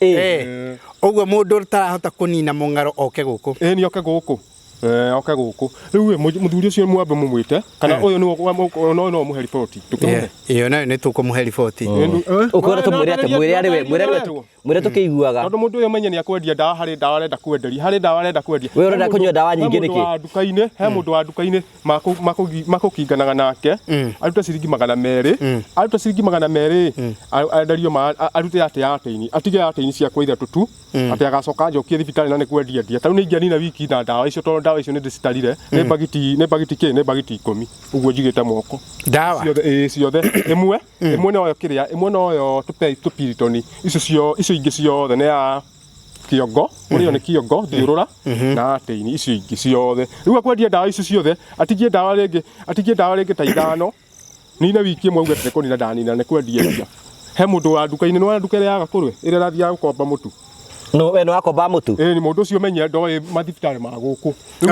[SPEAKER 1] Ũguo mũndũ ũtarahota kũnina mũng'aro oke gũkũ.
[SPEAKER 2] Ĩni, oke gũkũ. Eh, oke gũkũ rĩu ĩ, mũthuri ũcio mwambe mũmwĩte kana ũyũ nĩwe no mũhe riboti tũkĩmũhe.
[SPEAKER 1] Ĩyo nayo nĩ tũkũmũhe riboti.
[SPEAKER 3] Ũkwenda tũmwĩre atĩ mwĩre arĩ we mwĩre arĩ we mwĩre tũkĩiguaga.
[SPEAKER 2] Tondũ mũndũ ũyũ menye nĩ akwendia ndawa, harĩ ndawa arenda kwenderia, harĩ ndawa arenda kwendia.
[SPEAKER 3] We ũrenda kũnyua ndawa
[SPEAKER 2] He
[SPEAKER 3] nyingĩ
[SPEAKER 2] mũndũ
[SPEAKER 3] nĩkĩ?
[SPEAKER 2] wa nduka-inĩ, he mũndũ wa nduka-inĩ makũkinganaga nake, arute ciringi 200, arute ciringi 200, enderio arute atĩ atĩini, atige atĩini ciakwa ithatũ tu, atĩ agacoka anjokie thibitarĩ na nĩ kwendia ndia. Tarĩu nĩ ingĩanina wiki na ndawa icio, tondũ ndawa icio nĩ ndĩcitarire, nĩ mbagiti, nĩ mbagiti kĩ, nĩ mbagiti 10 ũguo njigĩte moko.
[SPEAKER 1] Ndawa.
[SPEAKER 2] Ciothe, ĩĩ, ciothe ĩmwe ĩmwe noyo kĩrĩa, ĩmwe noyo tũpiritoni, icio cio icio ingĩ ciothe nĩ ya kĩongo, ũrĩo nĩ kĩongo thiũrũra na atĩini, icio ingĩ ciothe. Rĩu akwendia ndawa icio ciothe, atigie ndawa rĩngĩ, atigie ndawa rĩngĩ ta ithano, nine wiki ĩmwe, auge atĩ nĩ kũnina ndanina, nĩ kwendia endia. He mũndũ wa nduka-inĩ, nĩ wona nduka ĩrĩa ya Gakũrwe ĩrĩa ĩrathiaga gũkomba mũtu?
[SPEAKER 3] No we no wakomba mũtu.
[SPEAKER 2] Ĩĩ, ni mũndũ ũcio menye ndoĩ mathibitarĩ ma gũkũ. Rĩu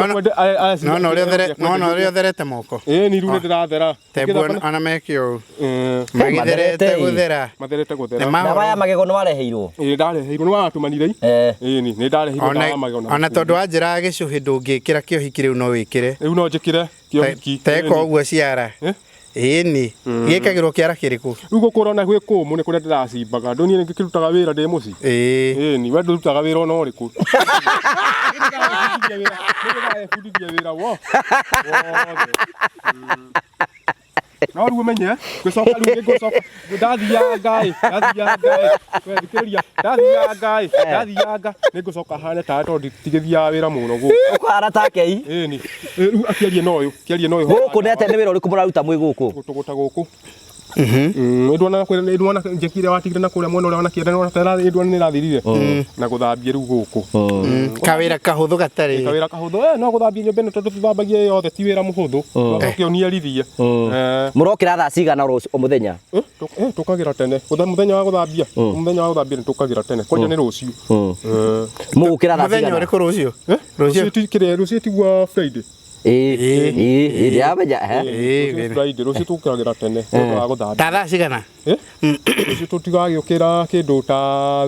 [SPEAKER 1] Nona ũrĩa ũtherete moko.
[SPEAKER 2] Ĩĩ, ni rĩu nĩ ndĩrathera.
[SPEAKER 1] Tembu ona meke ũũ.
[SPEAKER 2] Ĩĩ.
[SPEAKER 1] Magĩtherete gũthera.
[SPEAKER 2] Matherete gũthera.
[SPEAKER 1] Nĩ ma-
[SPEAKER 3] Ndawa ya magego nĩ wareheirwo.
[SPEAKER 2] Ĩĩ, ndareheirwo, nĩ waratũmanire. Ĩĩ, ni nĩ ndareheirwo ndawa ya magego na
[SPEAKER 1] Ona tondũ wanjĩraga gĩcũhĩ ndũngĩkĩra kĩohiki rĩu no wĩkĩre.
[SPEAKER 2] Rĩu no njĩkĩre kĩohiki.
[SPEAKER 1] Teka ũguo ciara. Ĩni. Gĩkagĩrwo kĩara kĩrĩkũ?
[SPEAKER 2] Rĩu gũkũ ũrona gwĩ kũmũ nĩ kũrĩa ndĩracimbaga. Ndũ niĩ ngĩkĩrutaga wĩra ndĩ mũciĩ.
[SPEAKER 1] Ĩĩ.
[SPEAKER 2] Ĩni, we ndũrutaga wĩra ona ũrĩkũ. Nĩndĩraebundithia wĩra wothe. No rĩu ũmenye, ngũcoka rĩu nĩngũcoka, ndathianga ĩ, ndathianga ĩ, we thikĩrĩria, ndathianga ĩ, ndathianga, nĩngũcoka hane tawe tondũ ndigĩthiaga wĩra mũno gũkũ.
[SPEAKER 3] Ũkũhana take i.
[SPEAKER 2] Ĩni, rĩu akĩarie na ũyũ, akĩarie na ũyũ.
[SPEAKER 3] Gũkũ nĩ atĩa, nĩ wĩra ũrĩkũ mũraruta mwĩ gũkũ?
[SPEAKER 2] Gũtũgũta gũkũ. Nĩndwona nĩndwona njeki ĩrĩa watigire na kũrĩa mwena ũrĩa wa kĩanda, nĩwona ta nĩndwona nĩrathirire na gũthambia rĩu gũkũ.
[SPEAKER 1] Kawĩra kahũthũ gatarĩ.
[SPEAKER 2] Kawĩra kahũthũ, no gũthambia nyũmba ĩno tondũ tũthambagia yothe ti wĩra mũhũthũ. Ũkĩoniarithie.
[SPEAKER 3] Mũrokĩra thaa cigana o mũthenya?
[SPEAKER 2] Tũkagĩra tene. Mũthenya wa gũthambia, mũthenya wa gũthambia nĩtũkagĩra tene. Kwanja nĩ rũciũ.
[SPEAKER 3] Mũgũkĩra thaa
[SPEAKER 1] Mũthenya
[SPEAKER 3] cigana?
[SPEAKER 1] ũrĩkũ rũciũ?
[SPEAKER 2] Rũciũ ti kĩrĩa, rũciũ tiguo Friday.
[SPEAKER 3] Ĩĩ, ĩĩ, ndĩramenya, eh.
[SPEAKER 2] Rũciũ Friday, rũciũ tũkĩragĩra tene nĩ ũndũ wa gũthambia.
[SPEAKER 1] Ta thaa cigana?
[SPEAKER 2] Rũciũ tũtigagĩũkĩra kĩndũ ta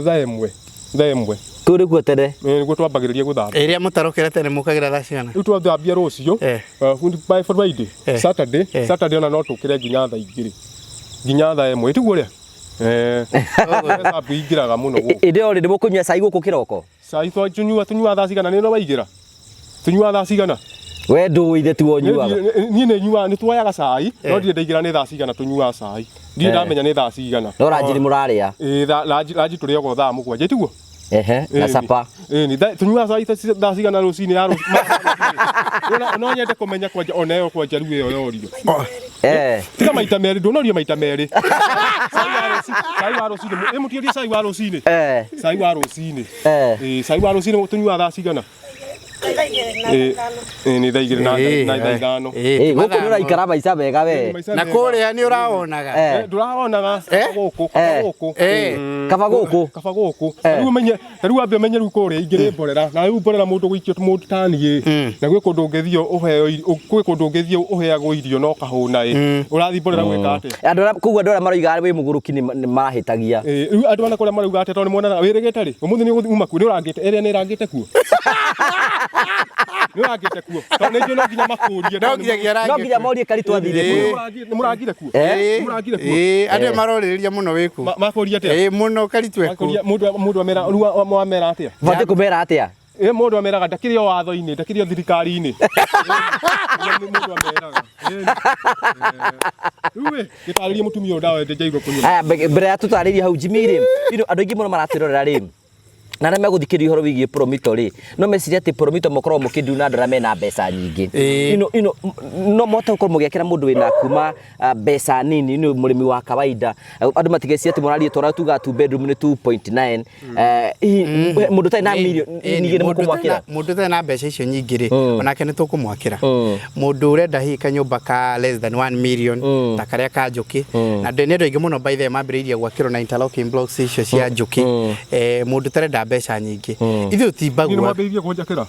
[SPEAKER 2] thaa ĩmwe, thaa ĩmwe.
[SPEAKER 3] Kũu nĩkuo tene.
[SPEAKER 2] Nĩguo twambagĩrĩria gũthambia.
[SPEAKER 1] Ĩrĩa mũtarokĩra tene mũkagĩra thaa cigana?
[SPEAKER 2] Rĩu twathambia rũciũ, by Friday, Saturday, Saturday ona no tũkĩre nginya thaa igĩrĩ, nginya thaa ĩmwe, tiguo ũrĩa? Hesabu ingĩraga mũno gũkũ.
[SPEAKER 3] Ĩndĩ ĩyo rĩ, nĩ mũkũnyua cai gũkũ kĩroko?
[SPEAKER 2] Cai tũnyua thaa cigana? Nĩ waigĩra? Tũnyua thaa cigana?
[SPEAKER 3] We ndũĩ ithe tiwe ũnyuaga.
[SPEAKER 2] Niĩ nĩ nyuaga, nĩ tuoyaga cai, no ndirĩ ndaigĩra nĩ thaa cigana tũnyuaga cai. Ndirĩ ndamenya nĩ thaa cigana.
[SPEAKER 3] No ranji nĩ mũrarĩa.
[SPEAKER 2] Ĩĩ, ranji tũrĩaga o thaa 7, tiguo?
[SPEAKER 3] Ehe, na capa.
[SPEAKER 2] Ĩĩ, tũnyuaga cai thaa cigana rũcinĩ ya rũcinĩ? No nyende kũmenya kwanja ona ĩyo kwanja rĩu ĩyo yorio. Tiga maita merĩ, ndũnorio maita merĩ. Cai wa rũcinĩ, ĩ mũtiorie cai wa rũcinĩ? Cai wa rũcinĩ. Ĩĩ, cai wa rũcinĩ tũnyuaga thaa cigana? Ĩĩ, nĩ thaa igĩrĩ na thaa ithano.
[SPEAKER 3] Ĩĩ, gũkũ nĩ ũraikara maica mega we.
[SPEAKER 1] Na kũrĩa nĩ ũrawonaga.
[SPEAKER 2] Ndũrawonaga gũkũ, kaba gũkũ.
[SPEAKER 3] Kaba gũkũ.
[SPEAKER 2] Kaba gũkũ. Rĩu ũmenye, rĩu wambe ũmenye rĩu kũrĩa ingĩrĩ mborera, na rĩu mborera mũndũ gũikio mũndũ ta niĩ. Na gwĩ kũndũ ũngĩthiĩ ũheo, gwĩ kũndũ ũngĩthiĩ ũheagwo irio na ũkahũna ĩ. Ũrathiĩ mborera gwĩka atĩa?
[SPEAKER 3] Andũ arĩa koguo andũ arĩa maroiga wĩ mũgũrũki nĩ marahĩtagia.
[SPEAKER 2] Rĩu andũ arĩa kũrĩa marauga atĩa tondũ nĩ monaga wĩrĩgĩte rĩ, ũmũthĩ nĩ ũgũthiĩ uma kuo, nĩ ũrangĩte, ĩrĩa nĩ ĩrangĩte kuo. Nĩ ũrangĩte kuo. Tondũ nĩ njũĩ no nginya makũrie.
[SPEAKER 1] No nginyagia
[SPEAKER 3] No nginya morie Karitũ athire kuo.
[SPEAKER 2] Nĩ mũrangire kuo? Nĩ mũrangire kuo?
[SPEAKER 1] Ĩĩ, andũ marorĩrĩria mũno wĩ kuo.
[SPEAKER 2] Makũria atĩa?
[SPEAKER 1] Ĩĩ, mũno Karitũ e kuo.
[SPEAKER 2] Mũndũ amera, rĩu amera atĩa?
[SPEAKER 3] Batiĩ kũmera atĩa?
[SPEAKER 2] Ĩĩ, mũndũ ameraga ndakĩrĩ o watho-inĩ, ndakĩrĩ o thirikari-inĩ. Mũndũ ameraga. Rĩu ĩ, gĩtarĩrie mũtumia ũyũ ndawa njairwo kũnyua.
[SPEAKER 3] Aya, mbere ya tũtarĩrie hau Jimmy rĩ, andũ aingĩ mũno maratwĩrorera rĩ, na arĩa megũthikĩrĩria ũhoro wĩgiĩ Promito rĩ, no mecirie atĩ Promito mũkoragwo mũkĩnduna andũ arĩa mena mbeca nyingĩ. No mũhote gũkorwo mũgĩakĩra mũndũ wĩna kuma mbeca nini, mũrĩmi wa kawaida. Andũ matigecirie atĩ mũraria tũrĩa tugaga 2 bedroom nĩ 2.9. Hihi mũndũ ũtarĩ na mirioni nyingĩ nĩ mũkũmwakĩra?
[SPEAKER 1] Mũndũ ũtarĩ na mbeca icio nyingĩ rĩ, onake nĩ tũkũmwakĩra. Mũndũ ũrenda hihi kanyũmba ka less than 1 million ta karĩa ka njũkĩ, na nĩ andũ aingĩ mũno by the way mambĩrĩirie gwakĩrwo na interlocking blocks icio cia njũkĩ. Mũndũ ũtarenda mbeca nyingĩ, ithuĩ tũtimbagua.
[SPEAKER 2] Nĩ mwambĩrĩirie kũnjakĩra?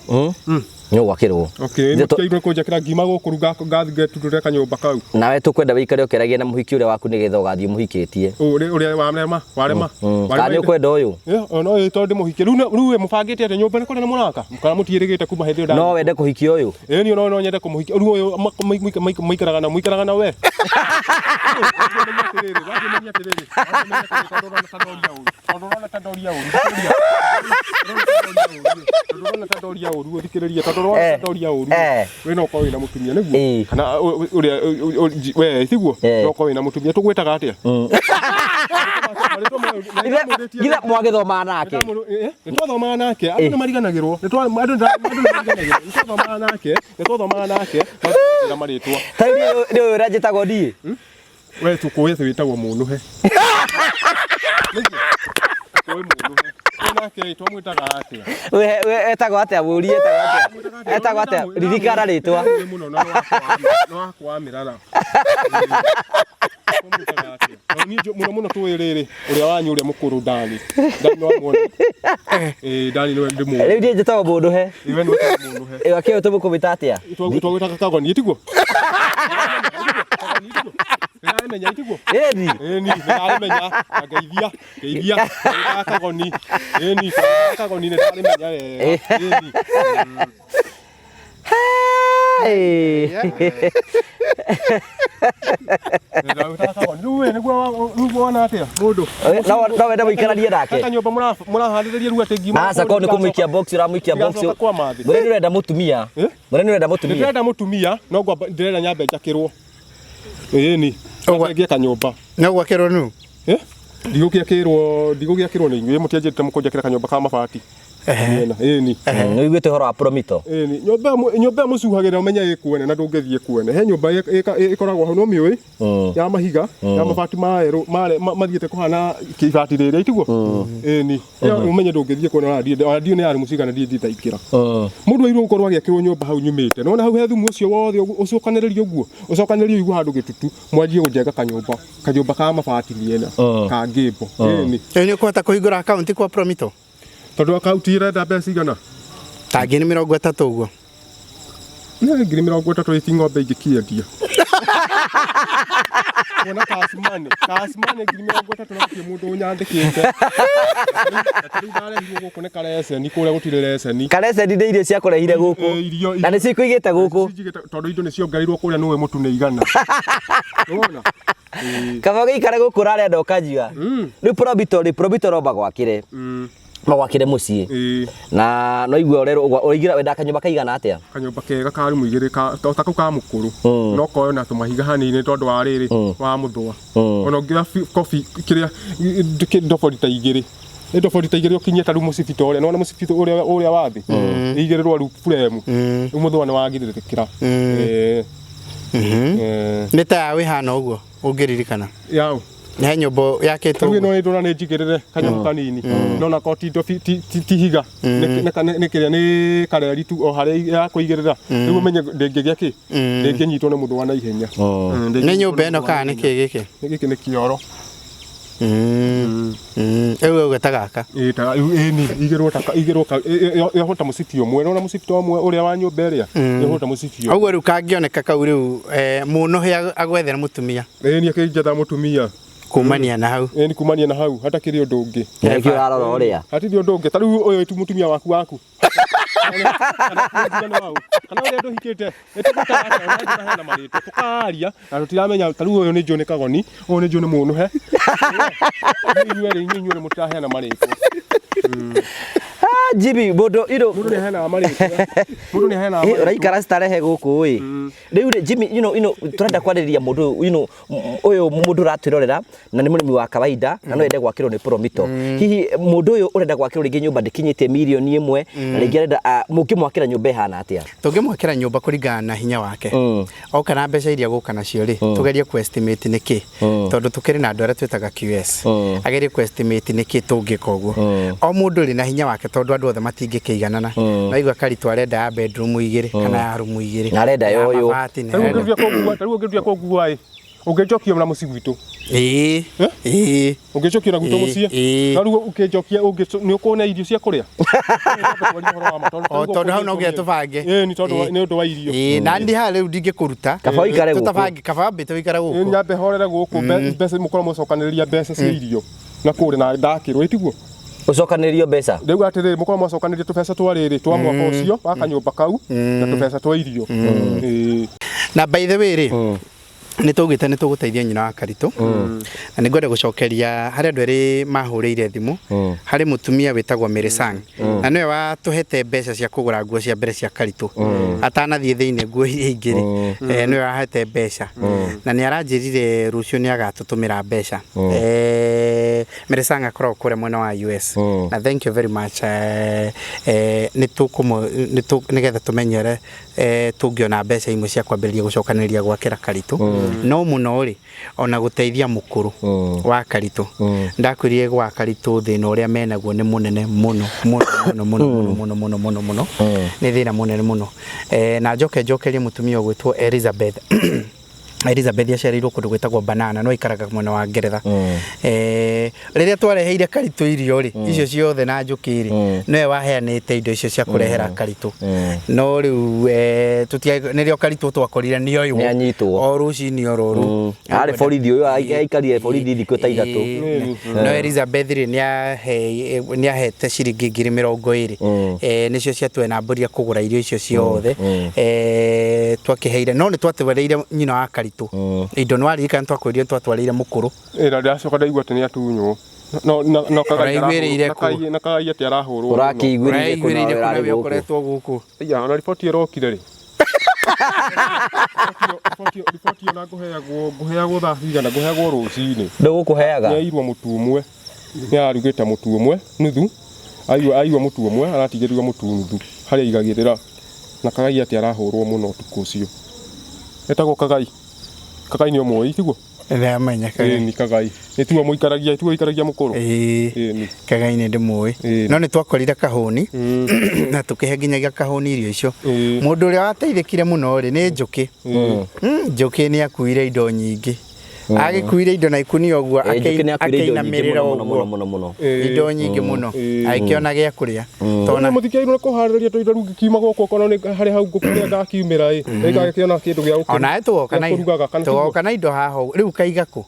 [SPEAKER 3] Nĩ ũgwakĩrwo.
[SPEAKER 2] Okay, mũtiagĩrĩirwo kũnjakĩra ngima gũkũ rĩu ngathiĩ kanyũmba kau.
[SPEAKER 3] Nawe tũkwenda wĩikare ũkĩaragia na mũhiki ũrĩa waku nĩgetha ũgathiĩ mũhikĩtie.
[SPEAKER 2] Ũrĩa warema, warema.
[SPEAKER 3] Kana nĩ ũkwenda ũyũ?
[SPEAKER 2] No ĩ tondũ ndĩmũhikie. Rĩu we mũbangĩte atĩa nyũmba nĩ kũrĩa mũraka? Kana mũtiĩrĩgĩte kuma hĩndĩ ĩyo
[SPEAKER 3] No wende kũhikia ũyũ?
[SPEAKER 2] Ĩĩ niĩ no nyende kũmũhikia. Rĩu ũyũ mũikaraga na we? Tondũ ũrona ta ndoria ũru, tondũ ũrona ta ndoria ũru, ũthikĩrĩrie, tondũ ũrona ta ndoria ũru, we no ũkorwo wĩna mũtumia nĩguo, kana ũrĩa we tiguo, no ũkorwo wĩna mũtumia, tũgwĩtaga atĩa?
[SPEAKER 3] Githe mwagĩthomaga nake?
[SPEAKER 2] Nĩtwathomaga nake, andũ nĩmariganagĩrwo, andũ nĩmariganagĩrwo, nĩtwathomaga nake, nĩtwathomaga nake, no marĩtwa.
[SPEAKER 3] Ta rĩu nĩ ũyũ ũrĩa njĩtagwo niĩ?
[SPEAKER 2] We tũkũĩ atĩ wĩtagwo mũnũhe. Nĩguo? Tũkũĩ mũnũhe. We nake twamwĩtaga atĩa?
[SPEAKER 3] We etagwo atĩa? Mũrie etagwo atĩa? Etagwo atĩa? Ririkana rĩtwa.
[SPEAKER 2] Ndamũĩ mũno na nĩ wakwa wa mĩrara. Twamwĩtaga atĩa? Na niĩ mũno mũno tũĩ rĩrĩ, ũrĩa wanyu ũrĩa mũkũrũ Dani. Dani nĩwamwona? Ĩĩ Dani nĩwe ndĩmũĩ.
[SPEAKER 3] Rĩu niĩ njĩtagwo mũnũhe.
[SPEAKER 2] Ĩĩ we nĩwe wĩtagwo mũnũhe.
[SPEAKER 3] Ĩyo akĩũĩ tũmũkũmĩta atĩa?
[SPEAKER 2] Twagwĩtaga kagoni tiguo? Nĩndamenya tiguo?
[SPEAKER 3] Ĩni.
[SPEAKER 2] Ĩni, nĩndamenya na ngeithia, ngeithia, twagwĩtaga kagoni. Ĩni, twagwĩtaga kagoni nĩndamenya wega. Ĩni. Nĩndagwĩtaga kagoni. Rĩu we nĩguo rĩu wona atĩa mũndũ?
[SPEAKER 3] No wende mũikaranie nake?
[SPEAKER 2] Gaka nyũmba mũraharĩrĩria rĩu atĩ ngima.
[SPEAKER 3] Aca korwo nĩ kũmũikia box ũramũikia box.
[SPEAKER 2] Ndigacoka kwa mathĩ.
[SPEAKER 3] Mũrĩmi ũrenda mũtumia. Mũrĩmi ũrenda mũtumia.
[SPEAKER 2] Ndĩrenda mũtumia no ngwamba ndĩrenda nyambe njakĩrwo. Ĩni.
[SPEAKER 1] Ũguo-
[SPEAKER 2] Ngie kanyũmba.
[SPEAKER 1] No gwakĩrwo nũ?
[SPEAKER 2] Eh? Ndigũgĩakĩrwo ndigũgĩakĩrwo nĩ inyuĩ mũtianjĩrĩte mũkũnjakĩra kanyũmba ka mabati. Mĩena. Ĩni.
[SPEAKER 3] Nĩ ũiguĩte ũhoro wa promito?
[SPEAKER 2] Ĩni. Nyũmba ĩyo nyũmba ĩyo mũcuhagĩra ũmenye ĩ kwene na ndũngĩthiĩ kwene. He nyũmba ĩkoragwo hau no mĩũĩ ya mahiga ya mabati maerũ mathiĩte kũhana ibati rĩrĩa itiguo. Ĩni. Ĩyo ũmenye ndũngĩthiĩ kwene ona ndiĩ ona ndiũ nĩ yarĩ mũcigana ndiĩ ndaingĩra. Mũndũ airwo gũkorwo agĩakĩrwo nyũmba hau nyumĩte. Nĩwona hau he thumu ũcio wothe ũcokanĩrĩrio ũguo ũcokanĩrĩrio ũigwo handũ gĩtutu mwanjie gũjenga kanyũmba kanyũmba ka mabati mĩena ka ngĩmbo. Ĩni.
[SPEAKER 1] Rĩu nĩ ũkũhota kũhingũra akaunti kwa Promito?
[SPEAKER 2] Tondũ akaunti ĩrenda mbeca igana?
[SPEAKER 1] Ta 30,000 ũguo.
[SPEAKER 2] Nĩ 30,000 iti ng'ombe ingĩkĩendia. Kuona cash money, cash money 30,000 na gũtirĩ mũndũ ũnyandĩkĩte. Na rĩu ndarehirwo gũkũ nĩ kareceni, kũrĩa gũtirĩ receni.
[SPEAKER 3] Kareceni nĩ irio ciakũrehire gũkũ.
[SPEAKER 2] Irio,
[SPEAKER 3] Na nĩ cikũigĩte gũkũ.
[SPEAKER 2] Cinjigĩte tondũ indo nĩ ciongereirwo kũrĩa nĩũĩ mũtu nĩ igana. Nĩwona?
[SPEAKER 3] Kaba ũgĩikare gũkũ ũrarĩa na ũkanyua. Rĩu Probito rĩ, Probito no magwakĩre. Magwakĩre mũciĩ. Na no igua ũrerwo ũraigĩra wenda kanyũmba kaigana atĩa?
[SPEAKER 2] Kanyũmba kega ka rumu igĩrĩ ka ta kau ka mũkũrũ. No koyo na tũmahiga hanini tondũ wa rĩrĩ wa mũthũa. Ona ũngĩoya kobi kĩrĩa ndobori ta igĩrĩ. Nĩ ndobori ta igĩrĩ ũkinyie ta rĩu mũcibi ta ũrĩa. Nĩwona mũcibi ũrĩa ũrĩa wa thĩ? Ĩigĩrĩrwo rĩu buremu. Rĩu mũthũa nĩ wagirĩrĩkĩra.
[SPEAKER 1] Nĩ ta yaũ ĩhana ũguo ũngĩririkana?
[SPEAKER 2] Yaũ?
[SPEAKER 1] He nyũmba yakĩtwo
[SPEAKER 2] Rĩu ĩno ĩndũra nĩ njigĩrĩre kanyamũ kanini no nako ti ti higa nĩ kĩrĩa nĩ kareri tu o harĩa ya kũigĩrĩra rĩu ũmenye ndĩngĩgĩa kĩ ndĩngĩnyitwo nĩ mũthũa na ihenya.
[SPEAKER 1] Nĩ nyũmba ĩno kana nĩ kĩ gĩkĩ?
[SPEAKER 2] Gĩkĩ nĩ kĩoro.
[SPEAKER 1] Rĩu auga ta gaka.
[SPEAKER 2] Ĩĩ ta ĩni igĩrwo ta igĩrwo yohwo ta mũcibi ũmwe nĩwona mũcibi ta ũmwe ũrĩa wa nyũmba ĩrĩa yohwo ta mũcibi ũmwe.
[SPEAKER 1] Ũguo rĩu kangĩoneka kau rĩu mũnũhe agwethera mũtumia.
[SPEAKER 2] Ĩni akĩnjetha mũtumia.
[SPEAKER 1] Kumania na hau.
[SPEAKER 2] Ĩni kumania na hau hatakĩrĩ ũndũ ũngĩ.
[SPEAKER 3] Nĩkĩo ũrarora ũrĩa.
[SPEAKER 2] Hatirĩ ũndũ ũngĩ ta rĩu ũyũ ti mũtumia waku waku. Kana ũrĩa ndũhikĩte nĩtũgũtara marĩtwa tũkaria na tũtiramenya ta rĩu ũyũ nĩ njũĩ nĩ kagoni ũyũ nĩ njũĩ nĩ mũnũhe inyuĩ inyuerĩ inyuerĩ mũtiraheana marĩtwa.
[SPEAKER 3] Jimmy mũndũ you know
[SPEAKER 2] Mũndũ nĩaheanaga marĩtwa mũndũ nĩaheanaga marĩtwa.
[SPEAKER 3] Ũraikara starehe gũkũ ĩ rĩu rĩ Jimmy you know tũrenda kwarĩrĩria mũndũ ũyũ you know ũyũ mũndũ ũratwĩrorera na nĩ mũrĩmi wa kawaida na no ende gwakĩrwo nĩ Promito. Hihi mũndũ ũyũ ũrenda gwakĩrwo rĩngĩ nyũmba ndĩkinyĩtie 1 million na rĩngĩ arenda mũngĩmwakĩra nyũmba ĩhana atĩa?
[SPEAKER 1] Tũngĩmwakĩra nyũmba kũringana na hinya wake. Oka na mbeca iria gũka nacio rĩ, tũgerie ku estimate nĩ kĩ. Tondũ tũkĩrĩ na andũ arĩa twĩtaga QS. Agerie ku estimate nĩ kĩ tũngĩka ũguo. O mũndũ rĩ na hinya wake tondũ andũ othe matingĩkĩiganana. Naigua Karitũ arenda ya bedroom igĩrĩ kana ya rumu igĩrĩ.
[SPEAKER 3] Na arenda
[SPEAKER 1] Ya
[SPEAKER 3] yoyo.
[SPEAKER 1] mabati, na
[SPEAKER 2] Ta rĩu
[SPEAKER 1] arenda
[SPEAKER 2] ũngĩtua kũngua ta rĩu ũngĩtua kũngua ĩ. Ũngĩnjokia na mũciĩ gwitũ.
[SPEAKER 1] Ĩĩ.
[SPEAKER 2] Eh?
[SPEAKER 1] Ĩĩ.
[SPEAKER 2] Ũngĩnjokia na gwitũ
[SPEAKER 1] Ĩĩ,
[SPEAKER 2] mũciĩ.
[SPEAKER 1] ĩĩ.
[SPEAKER 2] Na rĩu ũkĩnjokia nĩ ũkuona irio cia kũrĩa.
[SPEAKER 1] O tondũ hau no nginya tũbange.
[SPEAKER 2] Ĩĩ nĩ tondũ
[SPEAKER 1] Ĩĩ.
[SPEAKER 2] nĩ ũndũ wa irio.
[SPEAKER 1] Ĩĩ, na ndi haha rĩu ndingĩkũruta.
[SPEAKER 3] Kaba ũikare gũkũ.
[SPEAKER 1] Tũtabange, kaba wambĩte ũikare
[SPEAKER 2] Ĩĩ,
[SPEAKER 1] gũkũ.
[SPEAKER 2] nyambe horere gũkũ mbeca mũkorwo mwacokanĩrĩria mbeca cia irio na kũrĩa na ndakĩrwo ĩtiguo
[SPEAKER 3] Ũcokanĩrĩrio mbeca.
[SPEAKER 2] rĩu atĩrĩrĩ mũkorwo mwacokanĩrĩria tũbeca twa rĩrĩ twa mwaka ũcio wa kanyũmba kau na tũbeca twa irio. Ĩĩ.
[SPEAKER 1] Na by the way rĩ, nĩ twaugĩte nĩ tũgũteithia nyina wa Karitũ na nĩ ngwenda gũcokeria harĩ andũ erĩ mahũrĩire thimũ harĩ mũtumia wĩtagwo Mary Sang na nĩwe watũhete mbeca cia kũgũra nguo cia mbere cia Karitũ atanathiĩ thĩinĩ nguo iria ingĩ rĩ nĩwe wahete mbeca na nĩ aranjĩrire rũciũ nĩ agatũtũmĩra mbeca. Mary Sang akoragwo kũrĩa mwena wa US na thank you very much. Nĩ nĩgetha tũmenyere tũngĩona mbeca imwe cia kwambĩrĩria gũcokanĩrĩria gwakĩra Karitũ no mũno rĩ ona gũteithia mũkũrũ wa Karitũ. Ndakwĩrire gwa Karitũ thĩna ũrĩa menaguo nĩ mũnene mũno mũno mũno mũno mũno mũno mũno mũno mũno, nĩ thĩna mũnene mũno. Na njoke njokerie mũtumia ũgwĩtwo Elizabeth. Elizabeth aciarĩirwo kũndũ gwĩtagwo Banana no aikaraga mwena wa Ngeretha. Rĩrĩa twareheire Karitũ irio rĩ, icio ciothe na njũkĩ rĩ, nĩwe waheanĩte indo icio cia kũrehera Karitũ. No rĩu nĩrĩo Karitũ twakorire nĩoywo.
[SPEAKER 3] Nĩanyitwo.
[SPEAKER 1] O rũcinĩ o rũrũ.
[SPEAKER 3] Arĩ borithi ũyũ aikarire borithi thikũ ta ithatũ.
[SPEAKER 1] No Elizabeth rĩ nĩahete ciringi 20,000. Nĩcio ciatue na mbũri ya kũgũra irio icio ciothe. Twakĩheire no nĩ twatwarĩire nyina wa Karitũ indo nĩ waririkana twakwĩrire twatwarĩire mũkũrũ.
[SPEAKER 2] Ĩĩ na ndacoka ndaigua atĩ nĩ atunywo. No na na Kagai
[SPEAKER 1] Ũraiguĩrĩire
[SPEAKER 2] na
[SPEAKER 1] kũ?
[SPEAKER 2] Kagai na Kagai atĩ arahũrwo. mũno.
[SPEAKER 3] Ũrakĩiguĩrĩire kũ
[SPEAKER 1] Ũraiguĩrĩire
[SPEAKER 3] nawe
[SPEAKER 1] kũ
[SPEAKER 3] ũrarĩ
[SPEAKER 1] nawe
[SPEAKER 3] gũkũ?
[SPEAKER 1] ũkoretwo gũkũ?
[SPEAKER 2] Aya, ona riboti ĩrokire rĩ. Riboti ona ngũheagwo thaa cigana, ngũheagwo rũcinĩ.
[SPEAKER 3] Ndũgũkũheaga.
[SPEAKER 2] Nĩairwo mũtu ũmwe. Nĩararugĩte mũtu ũmwe nuthu. Aigua mũtu ũmwe aratigĩrĩrwo mũtu nuthu harĩa aigagĩrĩra. Na Kagai atĩ arahũrwo mũno ũtukũ ũcio. Etagwo Kagai. Kagai nĩ ũmũĩ tiguo?
[SPEAKER 1] Ndamenya Kagai.
[SPEAKER 2] Ĩni Kagai. Nĩ tuo mũikaragia, tuo ũikaragia mũkũrũ.
[SPEAKER 1] Ĩĩ.
[SPEAKER 2] Ĩni.
[SPEAKER 1] Kagai nĩ ndĩmũĩ.
[SPEAKER 2] Ĩĩ.
[SPEAKER 1] No nĩ twakorire kahũni na tũkĩhe nginyagia kahũni irio icio.
[SPEAKER 2] Ĩĩ.
[SPEAKER 1] Mũndũ ũrĩa wateithĩkire mũno rĩ nĩ Njũkĩ. Njũkĩ nĩ akuire indo nyingĩ. Agĩkuire indo na ikunia ũguo
[SPEAKER 3] Njũkĩ nĩ akuire indo nyingĩ
[SPEAKER 1] akĩinamĩrĩra
[SPEAKER 3] mũno mũno
[SPEAKER 1] ũguo.
[SPEAKER 3] mũno mũno.
[SPEAKER 1] Indo nyingĩ mũno. Agĩkĩona gĩa kũrĩa. Tona
[SPEAKER 2] Mũthikĩirwo nĩ kũharĩrĩria tũindo rĩu ngĩkiuma gũkũ okorwo nĩ harĩ hau ngũkũ kũrĩa ngakiumĩra ĩ nĩngagĩkĩona kĩndũ gĩa gũkĩruga.
[SPEAKER 1] onawe tũgoka na
[SPEAKER 2] gĩa kũrugaga kana tiguo?
[SPEAKER 1] tũgoka na indo haha ũguo. Rĩu kaiga kũ?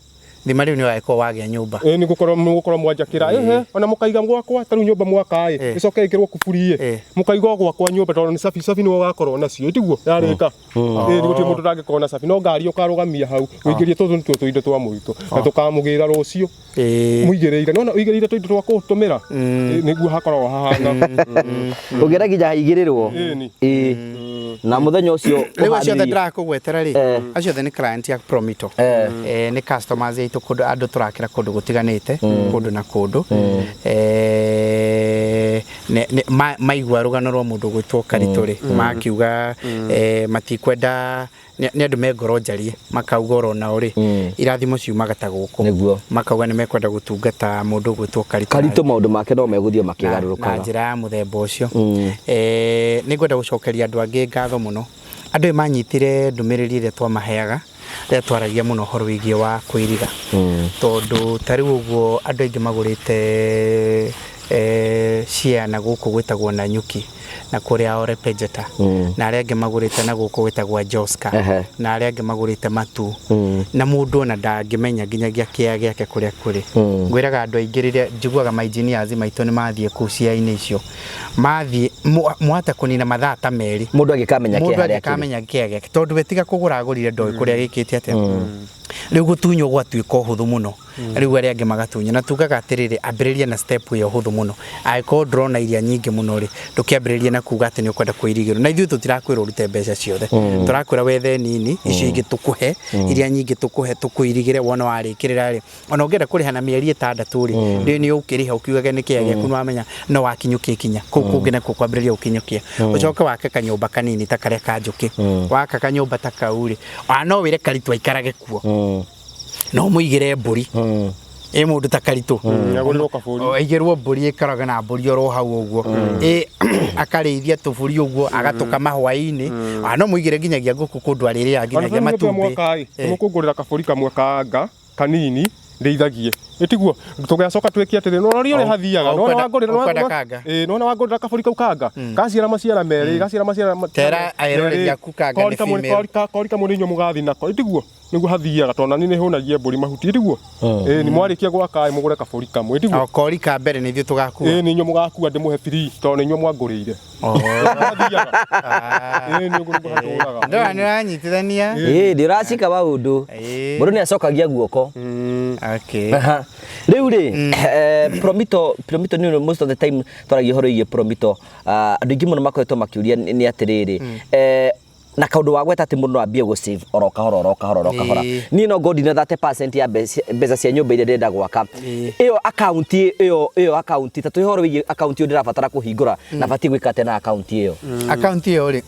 [SPEAKER 1] Thima rĩu nĩ ũgagĩkorwo wagĩa nyũmba.
[SPEAKER 2] Ĩĩ nĩ gũkorwo mũgũkorwo mwanjakĩra ehe ona mũkaiga gwakwa ta rĩu nyũmba mwaka ĩ
[SPEAKER 1] Ĩĩ.
[SPEAKER 2] ĩcoke ĩkĩrwo kuburi ĩ
[SPEAKER 1] Ĩĩ.
[SPEAKER 2] mũkaiga o gwakwa nyũmba tondũ nĩ cabi cabi nĩwe ũgakorwo nacio ĩtiguo yarĩka. Ĩĩ gũtirĩ mũndũ ũtangĩkorwo na cabi no ngari ũkarũgamia hau ũingĩrie tũtũ nĩtuo tũindo twa mũito na tũkamũgĩra rũciũ.
[SPEAKER 1] Ĩĩ.
[SPEAKER 2] Mũigĩrĩire nona ũigĩrĩire tũindo twa kũtũmĩra nĩguo hakoragwo hahana.
[SPEAKER 3] Ũngĩenda nginya haigĩrĩrwo.
[SPEAKER 2] Ĩni.
[SPEAKER 3] Ĩĩ. Na mũthenya ũcio
[SPEAKER 1] Rĩu acio othe
[SPEAKER 3] ũharĩrĩrie.
[SPEAKER 1] ndĩrakũgwetera rĩ, acio othe nĩ client ya Promito. Nĩ customers aitũ kũndũ andũ tũrakĩra kũndũ gũtiganĩte, kũndũ na kũndũ. Maigua rũgano rwa mũndũ gwĩtwo Karitũ rĩ, makiuga matikwenda nĩ andũ me ngoro njarie, makauga oro nao rĩ, irathimo ciumaga ta gũkũ.
[SPEAKER 3] Nĩguo.
[SPEAKER 1] Makauga nĩ mekwenda gũtungata mũndũ gwĩtwo Karitũ.
[SPEAKER 3] Karitũ maũndũ make no megũthiĩ
[SPEAKER 1] Na
[SPEAKER 3] makĩgarũrũkaga.
[SPEAKER 1] njĩra ya mũthemba ũcio. Nĩ ngwenda gũcokeria andũ angĩ ngatho mũno. Andũ aya manyitire ndũmĩrĩri ĩrĩa twamaheaga rĩrĩa twaragia mũno ũhoro wĩgiĩ wa kwĩriga. Tondũ ta rĩu ũguo andũ aingĩ magũrĩte share na gũkũ gwĩtagwo Nanyuki na kũrĩa Orepejeta na arĩa angĩ magũrĩte na gũkũ gwĩtagwo Joska na arĩa angĩ magũrĩte Matu na mũndũ ona ndangĩmenya nginyagia kĩa gĩake kũrĩa kũrĩ. Ngwĩraga andũ aingĩ rĩrĩa njiguaga ma engineers maitũ nĩ mathiĩ kũu cia-inĩ icio mathiĩ mwahota kũnina mathaa ta merĩ
[SPEAKER 3] Mũndũ angĩkamenya kĩa
[SPEAKER 1] mũndũ
[SPEAKER 3] harĩa kĩrĩ.
[SPEAKER 1] angĩkamenya kĩa gĩake tondũ we tiga kũgũra agũrire ndoĩ kũrĩa gĩkĩte atĩa. Rĩu gũtunywo gwatuĩka ũhũthũ mũno. Rĩu arĩa angĩ magatunywo na tugaga atĩrĩrĩ ambĩrĩria na step ĩyo hũthũ mũno. Angĩkorwo ndũrona iria nyingĩ mũno rĩ, ndũkĩambĩrĩrie na kuga atĩ nĩ ũkwenda kwĩrigĩrwo. Na ithuĩ tũtirakwĩra ũrute mbeca ciothe. Tũrakwĩra wethe nini, icio ingĩ tũkũhe, iria nyingĩ tũkũhe tũkũirigĩre wona warĩkĩrĩra rĩ. Ona ũngĩenda kũrĩha na mĩeri ĩtandatũ rĩ, rĩu nĩ ũkĩrĩha ũkiugage nĩ kĩa gĩaku nĩ wamenya no wakinyũkia ikinya. Kũu kũngĩ nakuo kwambĩrĩria gũkinyũkia. Ũcoke wake kanyũmba kanini ta karĩa ka njũkĩ. Waka kanyũmba ta kau rĩ, ona no wĩre Karitũ aikarage kuo. No mũigĩre mbũri. Ĩ mũndũ ta Karitũ
[SPEAKER 2] Agũrĩrwo kabũri.
[SPEAKER 1] O, aigĩrwo mbũri ĩkaraga na mbũri oro hau ũguo, ĩ akarĩithia tũbũri ũguo agatũkama hwaĩ-inĩ. Ah, no mũigĩre nginyagia ngũkũ kũndũ arĩrĩaga nginyagia matumbĩ.
[SPEAKER 2] Mwaka ĩ mũkũngũrĩra kabũri kamwe kanga kanini ndĩithagie, ĩtiguo tũgacoka twĩke atĩrĩ, nona ũrĩa hathiaga
[SPEAKER 1] o,
[SPEAKER 2] nona
[SPEAKER 1] ũkwenda-
[SPEAKER 2] wangũrĩra
[SPEAKER 1] ũkwenda kanga?
[SPEAKER 2] Ĩ nona wangũrĩra kabũri kau kanga gaciara maciara merĩ, gaciara maciara
[SPEAKER 1] Tera eroreri
[SPEAKER 2] merĩ.
[SPEAKER 1] aku kanga
[SPEAKER 2] Kori
[SPEAKER 1] nĩ
[SPEAKER 2] kamwe-
[SPEAKER 1] female.
[SPEAKER 2] kori kamwe nĩ inyuĩ mũgathi nako, ĩtiguo nĩguo hathiaga tondũ nani nĩ hũnagie mbũri mahuti, ĩtiguo ĩ nĩ mwarĩkia gwaka ĩ mũgũre kabũri kamwe, ĩtiguo
[SPEAKER 1] O kori ka mbere nĩ ithuĩ tũgakua.
[SPEAKER 2] Ĩ nĩ inyuĩ mũgakua ndĩmũhe free tondũ nĩ inyuĩ mwangũrĩire. Hathiaga ĩ nĩ ũguo nĩguo hatũraga.
[SPEAKER 1] Ndona nĩ ũranyitithania.
[SPEAKER 3] Ĩ ndĩ ũracika maũndũ.
[SPEAKER 1] Ĩ.
[SPEAKER 3] Mũndũ nĩ acokagia guoko.
[SPEAKER 1] Okay.
[SPEAKER 3] Aha. Rĩu rĩ, Promito, Promito nĩ most of the time twaragia ũhoro wĩgiĩ Promito. Ah, andũ aingĩ mũno makoretwo makĩũria nĩ atĩrĩrĩ, na kaũndũ wa gweta atĩ mũndũ no ambie gũ save oro kahora oro kahora oro kahora.
[SPEAKER 1] Ĩĩ.
[SPEAKER 3] Niĩ no ngorwo ndina 30% ya mbeca cia nyũmba iria ndĩrenda gwaka.
[SPEAKER 1] Ĩĩ.
[SPEAKER 3] Ĩyo account ĩyo account ta twĩ ũhoro wĩgiĩ account ĩyo ndĩrabatara kũhingũra na batiĩ gwĩka atĩa na account ĩyo?
[SPEAKER 1] Akaunti ĩyo rĩ,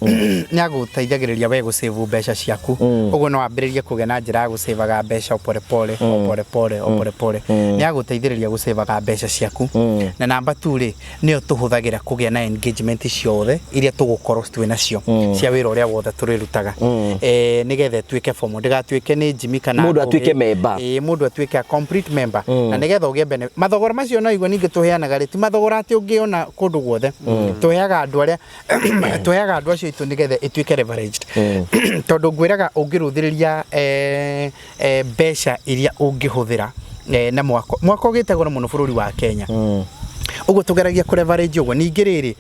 [SPEAKER 1] nĩ agũteithagĩrĩria we gũsave mbeca ciaku. Ũguo no wambĩrĩrie kũgĩa na njĩra ya gũsavaga mbeca o pole pole, o pole pole, o pole pole. Nĩ agũteithĩrĩria gũsavaga mbeca ciaku. Na namba tu rĩ, nĩyo tũhũthagĩra kũgĩa na engagement ciothe iria tũgũkorwo twĩ nacio cia wĩra ũrĩa wothe tũrĩrutaga, nĩgetha ĩtuĩke formal, ndĩgatuĩke nĩ Jimmy kana
[SPEAKER 3] Mũndũ
[SPEAKER 1] Ngũgĩ.
[SPEAKER 3] atuĩke member.
[SPEAKER 1] Ĩĩ, mũndũ atuĩke a complete member, na nĩgetha ũgĩe bene mathogora macio. No igua ningĩ tũheanaga rĩ, ti mathogora atĩ ũngĩona kũndũ guothe. Tũheaga andũ arĩa tũheaga andũ acio aitũ nĩgetha ĩtuĩke leveraged, tondũ ngwĩraga ũngĩrũthĩrĩria mbeca iria ũngĩhũthĩra na mwako ũgĩte goro mũno bũrũri wa Kenya. Ũguo tũgeragia kũ leverage ũguo. Ningĩ rĩrĩ,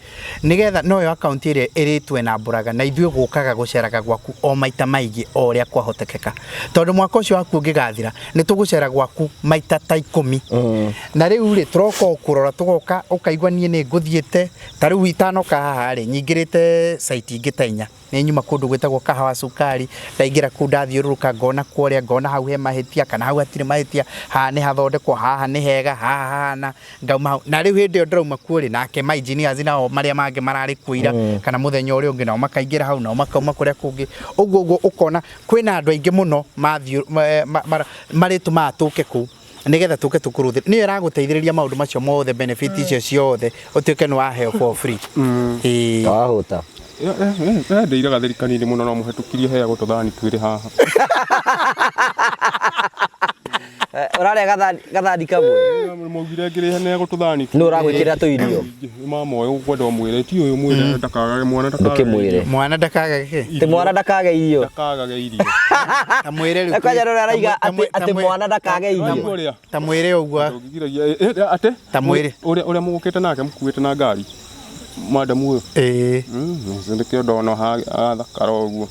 [SPEAKER 1] nĩgetha noyo akaunti ĩrĩa ĩrĩtwenambũraga na ithuĩ gũkaga gũceraga gwaku o maita maingĩ o ũrĩa kwahotekeka, tondũ mwaka ũcio waku ũngĩgathira nĩ tũgũcera gwaku maita ta 10. Na rĩu rĩ, tũroka o kũrora, tũgoka ũkaigua niĩ nĩ ngũthiĩte. Ta rĩu itanoka haha rĩ, nyingĩrĩte site ingĩ ta inya. Nĩ nyuma kũndũ gwĩtagwo Kahawa Sukari, ndaingĩra kũu ndathiũrũrũka ngona kũrĩa, ngona hau he mahĩtia kana hau hatirĩ mahĩtia, haha nĩ hathondekwo, haha nĩ hega, haha hahana ngauma hau. Na rĩu hĩndĩ ĩyo ndĩrauma kuo rĩ, nake ma engineers nao marĩa mangĩ mararĩ kuo ira kana mũthenya ũrĩa ũngĩ nao makaingĩra hau, nao makauma kũrĩa kũngĩ ũguo ũguo. Ũkona kwĩna andũ aingĩ mũno mathiũ marĩtũmaga tũke kũu nĩgetha tũke tũkũrũthĩre. Nĩyo ĩragũteithĩrĩria maũndũ macio mothe, benefit icio ciothe ũtuĩke nĩ waheo for free. Ĩĩ.
[SPEAKER 3] Wahũta.
[SPEAKER 2] Ndeire gatheri kanini mũno no mũhetũkirie heagwo tũthani twĩrĩ haha.
[SPEAKER 3] Ũrarĩa gathani kamwe?
[SPEAKER 2] Maugire ngĩrĩhe neagwo tũthani.
[SPEAKER 3] Nũ ũragwĩkĩrĩra tũirio?
[SPEAKER 2] Mama ũyũ ũkwenda ũmwĩre ti ũyũ, mwĩre ndakagage mwana ndakagage.
[SPEAKER 3] Ndũkĩmwĩre.
[SPEAKER 1] Mwana ndakage kĩ?
[SPEAKER 3] Ti mwana ndakage irio.
[SPEAKER 2] Ndakagage irio.
[SPEAKER 1] Ta mwĩre rĩu.
[SPEAKER 3] Na kwanja ũrĩa araiga atĩ mwana ndakage irio.
[SPEAKER 2] Ũrĩa
[SPEAKER 1] Ta mwĩre ũguo.
[SPEAKER 2] Ũngĩgiragia ate
[SPEAKER 1] Ta mwĩre.
[SPEAKER 2] Ũrĩa mũgũkĩte nake mũkuĩte na ngari madamu ũyũ.
[SPEAKER 1] Ĩĩ.
[SPEAKER 2] Nĩkĩo ndona athakara ũguo.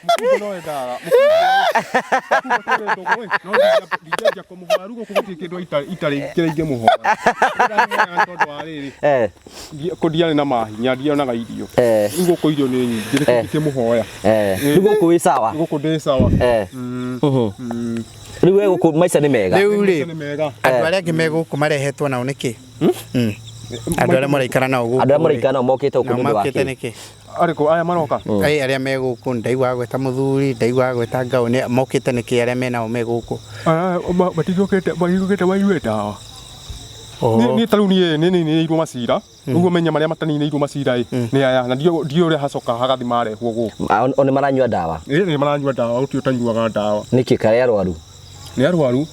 [SPEAKER 2] Mũkumbo no endaga mũkumbo no ndingĩanjia kũmũhoya rĩu. Gũkũ gũtirĩ kĩndũ itarĩ kĩrĩa ingĩmũhoya. Ndĩramũhoya tondũ wa rĩrĩ, kũ ndiarĩ na mahinya, ndionaga irio. Rĩu gũkũ irio nĩ nyingĩ, nĩkĩo ingĩkĩmũhoya.
[SPEAKER 3] Rĩu gũkũ wĩ sawa?
[SPEAKER 2] Gũkũ ndĩ sawa.
[SPEAKER 3] Rĩu we gũkũ maica nĩ mega?
[SPEAKER 1] Rĩu rĩ,
[SPEAKER 2] Nĩ mega.
[SPEAKER 1] Andũ arĩa angĩ me gũkũ marehetwo nao nĩkĩ? Andũ arĩa maraikara nao gũkũ
[SPEAKER 3] Andũ arĩa maraikara nao mokĩte gũkũ
[SPEAKER 1] nao
[SPEAKER 3] nĩ ũndũ wa
[SPEAKER 1] mokĩte
[SPEAKER 3] kĩ?
[SPEAKER 1] nĩkĩ?
[SPEAKER 2] Arĩkũ aya maroka?
[SPEAKER 1] Ai, arĩa me gũkũ ndaigua gwĩta mũthuri, ndaigua gwĩta ngau, nĩ mokĩte nĩkĩ arĩa me nao me gũkũ?
[SPEAKER 2] Aya matigũkĩte maigue ndawa. Niĩ ta rĩu niĩ nĩ ninĩirwo macira ũguo, menya marĩa mataninĩirwo macira ĩ nĩ aya, na ndiũ ũrĩa hacoka hagathi marehwo gũkũ.
[SPEAKER 3] Ah, o nĩ maranyua ndawa?
[SPEAKER 2] Ĩ nĩ maranyua ndawa, gũtirĩ ũtanyuaga ndawa.
[SPEAKER 3] Nĩkĩ karĩa arwaru?
[SPEAKER 2] Nĩ arwaru.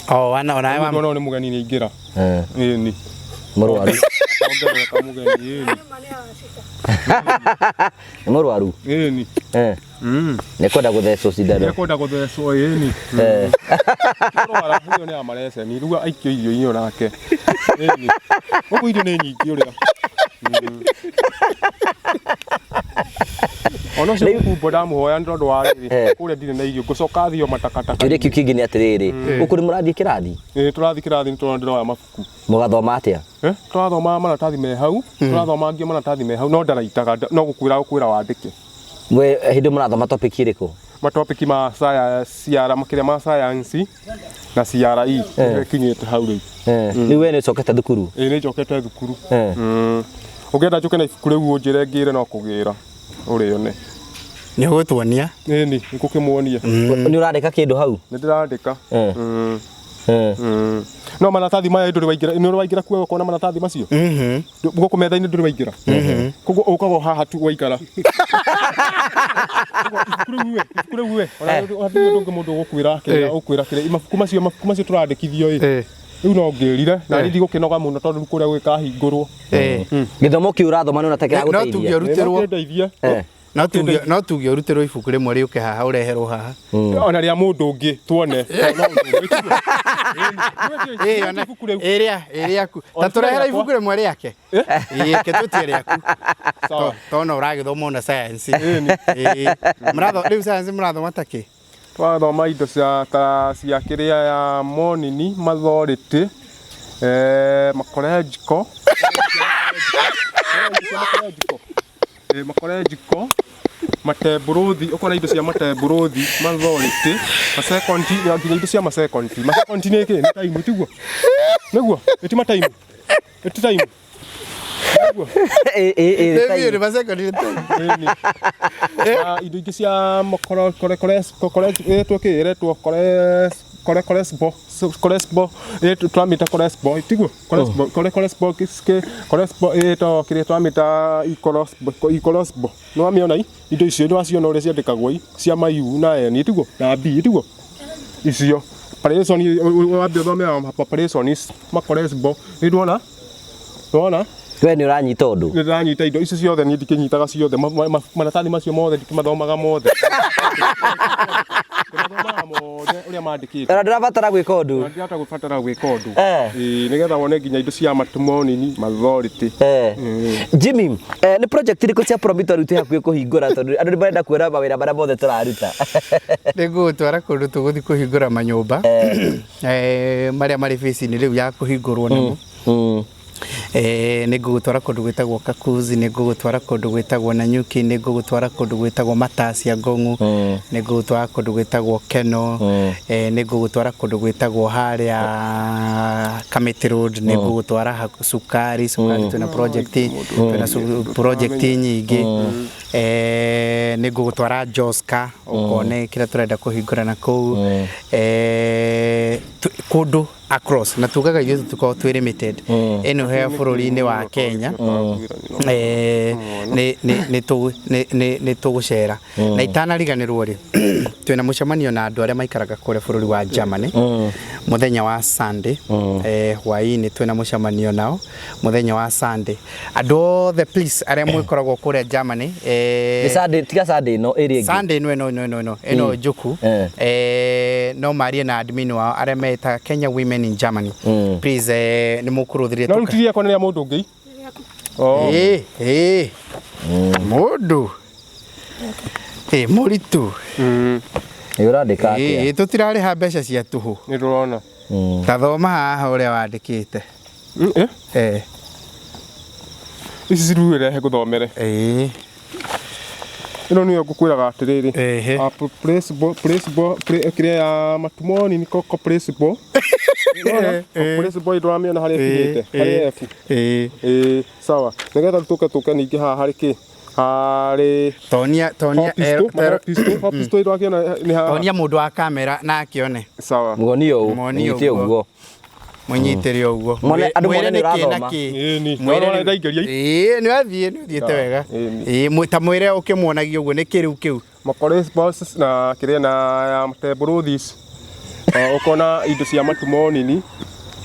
[SPEAKER 1] O wana ona
[SPEAKER 2] Mũndũ ona nĩ mũgeni nĩ aingĩra. Ĩni.
[SPEAKER 3] Mũrwaru.
[SPEAKER 2] Ongerereka mũgeni ĩni.
[SPEAKER 3] Nĩ mũrwaru.
[SPEAKER 2] Ĩni.
[SPEAKER 3] Nĩ kwenda gũthecwo cindano.
[SPEAKER 2] Nĩ kwenda gũthecwo ĩni. Kũrwara hiyo nĩ ya mareceni rĩu aikio irio irio nake. Ĩni. Gũkũ irio nĩ nyingĩ ũrĩa. Ona ũcio mũkumbo ndamũhoya nĩ tondũ wa rĩrĩ, kũrĩa ndirĩ na irio, ngũcoka thio matakataka.
[SPEAKER 3] Kĩũria kĩu kĩngĩ nĩ atĩrĩrĩ, gũkũ nĩ mũrathiĩ kĩrathi?
[SPEAKER 2] Ĩĩ, tũrathiĩ kĩrathi, nĩ tũrona ndĩroya mabuku.
[SPEAKER 3] Mũgathoma atĩa?
[SPEAKER 2] Tũrathoma maratathi me hau, tũrathoma angĩ maratathi me hau, no ndaraitaga, no gũkwĩra gũkwĩra wandĩke.
[SPEAKER 3] We hĩndĩ mũrathoma topic ĩrĩkũ?
[SPEAKER 2] Matopiki ma science, CR makĩria ma science na CRE kinyĩte hau rĩu.
[SPEAKER 3] Rĩu we nĩ ũcokete thukuru?
[SPEAKER 2] Ĩĩ, nĩ njokete thukuru. Ũngĩenda njũke na ibuku rĩu ũnjĩre ngĩre no kũgĩra ũrĩone.
[SPEAKER 1] Nĩ ũgũtuonia.
[SPEAKER 2] Ĩni, nĩngũkĩmuonia.
[SPEAKER 3] Nĩ ũrandĩka kĩndũ hau?
[SPEAKER 2] Nĩ ndĩrandĩka.
[SPEAKER 3] Eh. Eh.
[SPEAKER 2] No maratathi maya ndũrĩ waingĩra, nĩ ũrĩ waingĩra kuo ũkona maratathi macio?
[SPEAKER 1] Mhm.
[SPEAKER 2] Gũkũ metha-inĩ ndũrĩ waingĩra? Koguo ũkaga o haha tu waikara. Koguo ibuku rĩu we, ibuku rĩu we, ona hatirĩ ũndũ ũngĩ mũndũ ũgũkwĩra kĩrĩa ũkwĩra kĩrĩa, mabuku macio, mabuku macio tũrandĩkithio ĩ. Rĩu no ngĩrire, na niĩ ndigũkĩnoga mũno tondũ rĩu kũrĩa gũgĩkahingũrwo.
[SPEAKER 3] Gĩthomo kĩu ũrathoma nĩ ũrona ta
[SPEAKER 1] No
[SPEAKER 3] kĩragũteithia?
[SPEAKER 1] tuge ũrutĩrwo.
[SPEAKER 2] No kĩndeithie.
[SPEAKER 3] Eh.
[SPEAKER 1] No tuge no tuge ũrutĩrwo ibuku rĩmwe rĩũke haha ũreherwo haha.
[SPEAKER 2] Ona rĩa mũndũ ũngĩ tuone. No ũndũ ũmwe, tiguo? Ĩni,
[SPEAKER 1] Ĩ, ona-
[SPEAKER 2] ibuku rĩu.
[SPEAKER 1] ĩrĩa ĩrĩaku. Ta
[SPEAKER 2] Ona
[SPEAKER 1] tũrehere
[SPEAKER 2] rĩakwa.
[SPEAKER 1] ibuku rĩmwe rĩake. Ĩ, ke tũtie rĩaku.
[SPEAKER 2] Sawa.
[SPEAKER 1] Tona ũragĩthoma ona science. Ĩ. Mũratho rĩu science mũrathoma ta kĩ?
[SPEAKER 2] Twathoma indo cia ta cia kĩrĩa ya monini mathorĩtĩ makorenjiko makorenjiko matembũrũthi ũkona indo cia matembũrũthi mathorĩtĩ masekonti nginya indo cia masekonti masekonti nĩ kĩ nĩ taimu tiguo nĩguo ĩti mataimu ĩti taimu nĩguo
[SPEAKER 3] Ĩ, ĩ, ĩ,
[SPEAKER 1] Nĩ
[SPEAKER 3] time.
[SPEAKER 1] biũ nĩ masecondary time.
[SPEAKER 2] Ĩni. Na indo ingĩ cia makoro kore kore kore ĩretwo kĩ ĩretwo kore kore koresbo koresbo ĩretwo twamĩta koresbo tiguo koresbo kore koresbo kĩ koresbo ĩretwo kĩrĩa twamĩta ikorosbo ikorosbo nĩ wamĩona i indo icio nĩ waciona ũrĩa ciandĩkagwo i cia mayu na n tiguo na b tiguo icio operation wambe ũthome operations makoresbo nĩ ndwona ndwona
[SPEAKER 3] We nĩ ũranyita ũndũ.
[SPEAKER 2] nĩ ndĩranyita indo icio ciothe niĩ ndikĩnyitaga ciothe maratathi macio mothe ndikĩmathomaga mothe ndĩmathomaga mothe ũrĩa mandĩkĩte
[SPEAKER 3] Ona ndũrabatara gwĩka ũndũ.
[SPEAKER 2] ndĩrahota gũbatara gwĩka ũndũ
[SPEAKER 3] Eh.
[SPEAKER 2] Ĩĩ, nĩgetha wone nginya indo cia matumonini mathority
[SPEAKER 3] Eh. Jimmy, nĩ project irĩkũ cia Promito rĩu twĩ hakuhĩ kũhingũra tondũ andũ nĩ marenda kuona mawĩra marĩa mothe tũraruta.
[SPEAKER 1] Nĩ ngũgũtwara kũndũ tũgũthiĩ kũhingũra manyũmba marĩa marĩ bĩci-inĩ rĩu ya kũhingũrwo namo. Nĩ ngũgũtwara kũndũ gwĩtagwo Kakuzi, nĩ ngũgũtwara kũndũ gwĩtagwo Nanyuki, nĩ ngũgũtwara kũndũ gwĩtagwo Matacia Ngong'u, nĩ ngũgũtwara kũndũ gwĩtagwo Keno, nĩ ngũgũtwara kũndũ gwĩtagwo harĩa Kamiti Road, nĩ ngũgũtwara Sukari, Sukari twĩna project, twĩna project nyingĩ. Nĩ ngũgũtwara Joska ũkone kĩrĩa tũrenda kũhingũra na kũu. Kũndũ across na tugaga ithuĩ tũtikoragwo twĩ limited ĩno he bũrũri-inĩ wa Kenya. Nĩ tũgũcera na itanariganĩrwo rĩ twĩna mũcemanio na andũ arĩa maikaraga kũrĩa bũrũri wa Germany mũthenya wa Sunday hwaĩ-inĩ twĩna mũcemanio nao mũthenya wa Sunday andũ othe please arĩa mwĩkoragwo kũrĩa Germany
[SPEAKER 3] Nĩ Sunday, tiga Sunday ĩno ĩrĩa ĩngĩ.
[SPEAKER 1] Sunday ĩno ĩno ĩno ĩno ĩno njũku no marie na admin wao arĩa meta Kenya Women in Germany please nĩ mũkũrũthĩria
[SPEAKER 2] no rĩu ti rĩakwa nĩ rĩa mũndũ ũngĩ Oh.
[SPEAKER 1] Ĩ, ĩ. Mũndũ ĩ mũritũ
[SPEAKER 3] Nĩ ũrandĩka atĩa?
[SPEAKER 1] ĩ tũtirarĩha mbeca cia tũhũ
[SPEAKER 2] nĩ ndĩrona
[SPEAKER 1] ta thoma haha ũrĩa wandĩkĩte
[SPEAKER 2] Eh? Ici rĩu rehe ngũthomere
[SPEAKER 1] ĩ
[SPEAKER 2] ĩno nĩyo ngũkwĩraga atĩrĩrĩ
[SPEAKER 1] Ehe.
[SPEAKER 2] Ah, principal kĩrĩa ya matumoni nĩ koko principal Nĩwona? Principal ndũramĩona harĩa ĩkinyĩte harĩa F
[SPEAKER 1] ĩ
[SPEAKER 2] ĩĩ sawa nĩgetha tũke tũke ningĩ haha harĩ kĩ harĩ
[SPEAKER 1] tonia tonia
[SPEAKER 2] hopisto ndũrakĩona nĩ haha
[SPEAKER 1] tonia mũndũ wa kamera na akĩone
[SPEAKER 2] sawa
[SPEAKER 3] Muonie ũũ,
[SPEAKER 1] Muonie
[SPEAKER 3] mũnyite
[SPEAKER 1] ũguo.
[SPEAKER 3] ũguo.
[SPEAKER 1] Mũnyitĩre ũguo
[SPEAKER 3] Mone- andũ mone
[SPEAKER 1] Mwĩre
[SPEAKER 3] nĩ
[SPEAKER 1] nĩ kĩ na
[SPEAKER 3] ũrathoma.
[SPEAKER 1] kĩ.
[SPEAKER 2] Ĩni.
[SPEAKER 1] Mwĩre
[SPEAKER 2] Nĩwona
[SPEAKER 1] nĩ-
[SPEAKER 2] ndaingĩria i-
[SPEAKER 1] Ĩĩ, nĩ wathiĩ nĩ ũthiĩte wega.
[SPEAKER 2] Ĩni.
[SPEAKER 1] Ĩĩ, ta mwĩre ũkĩmuonagia ũguo nĩ kĩrĩu kĩu.
[SPEAKER 2] Makoresbos na kĩrĩa na ya tebũrũthis ũkona indo cia matumonini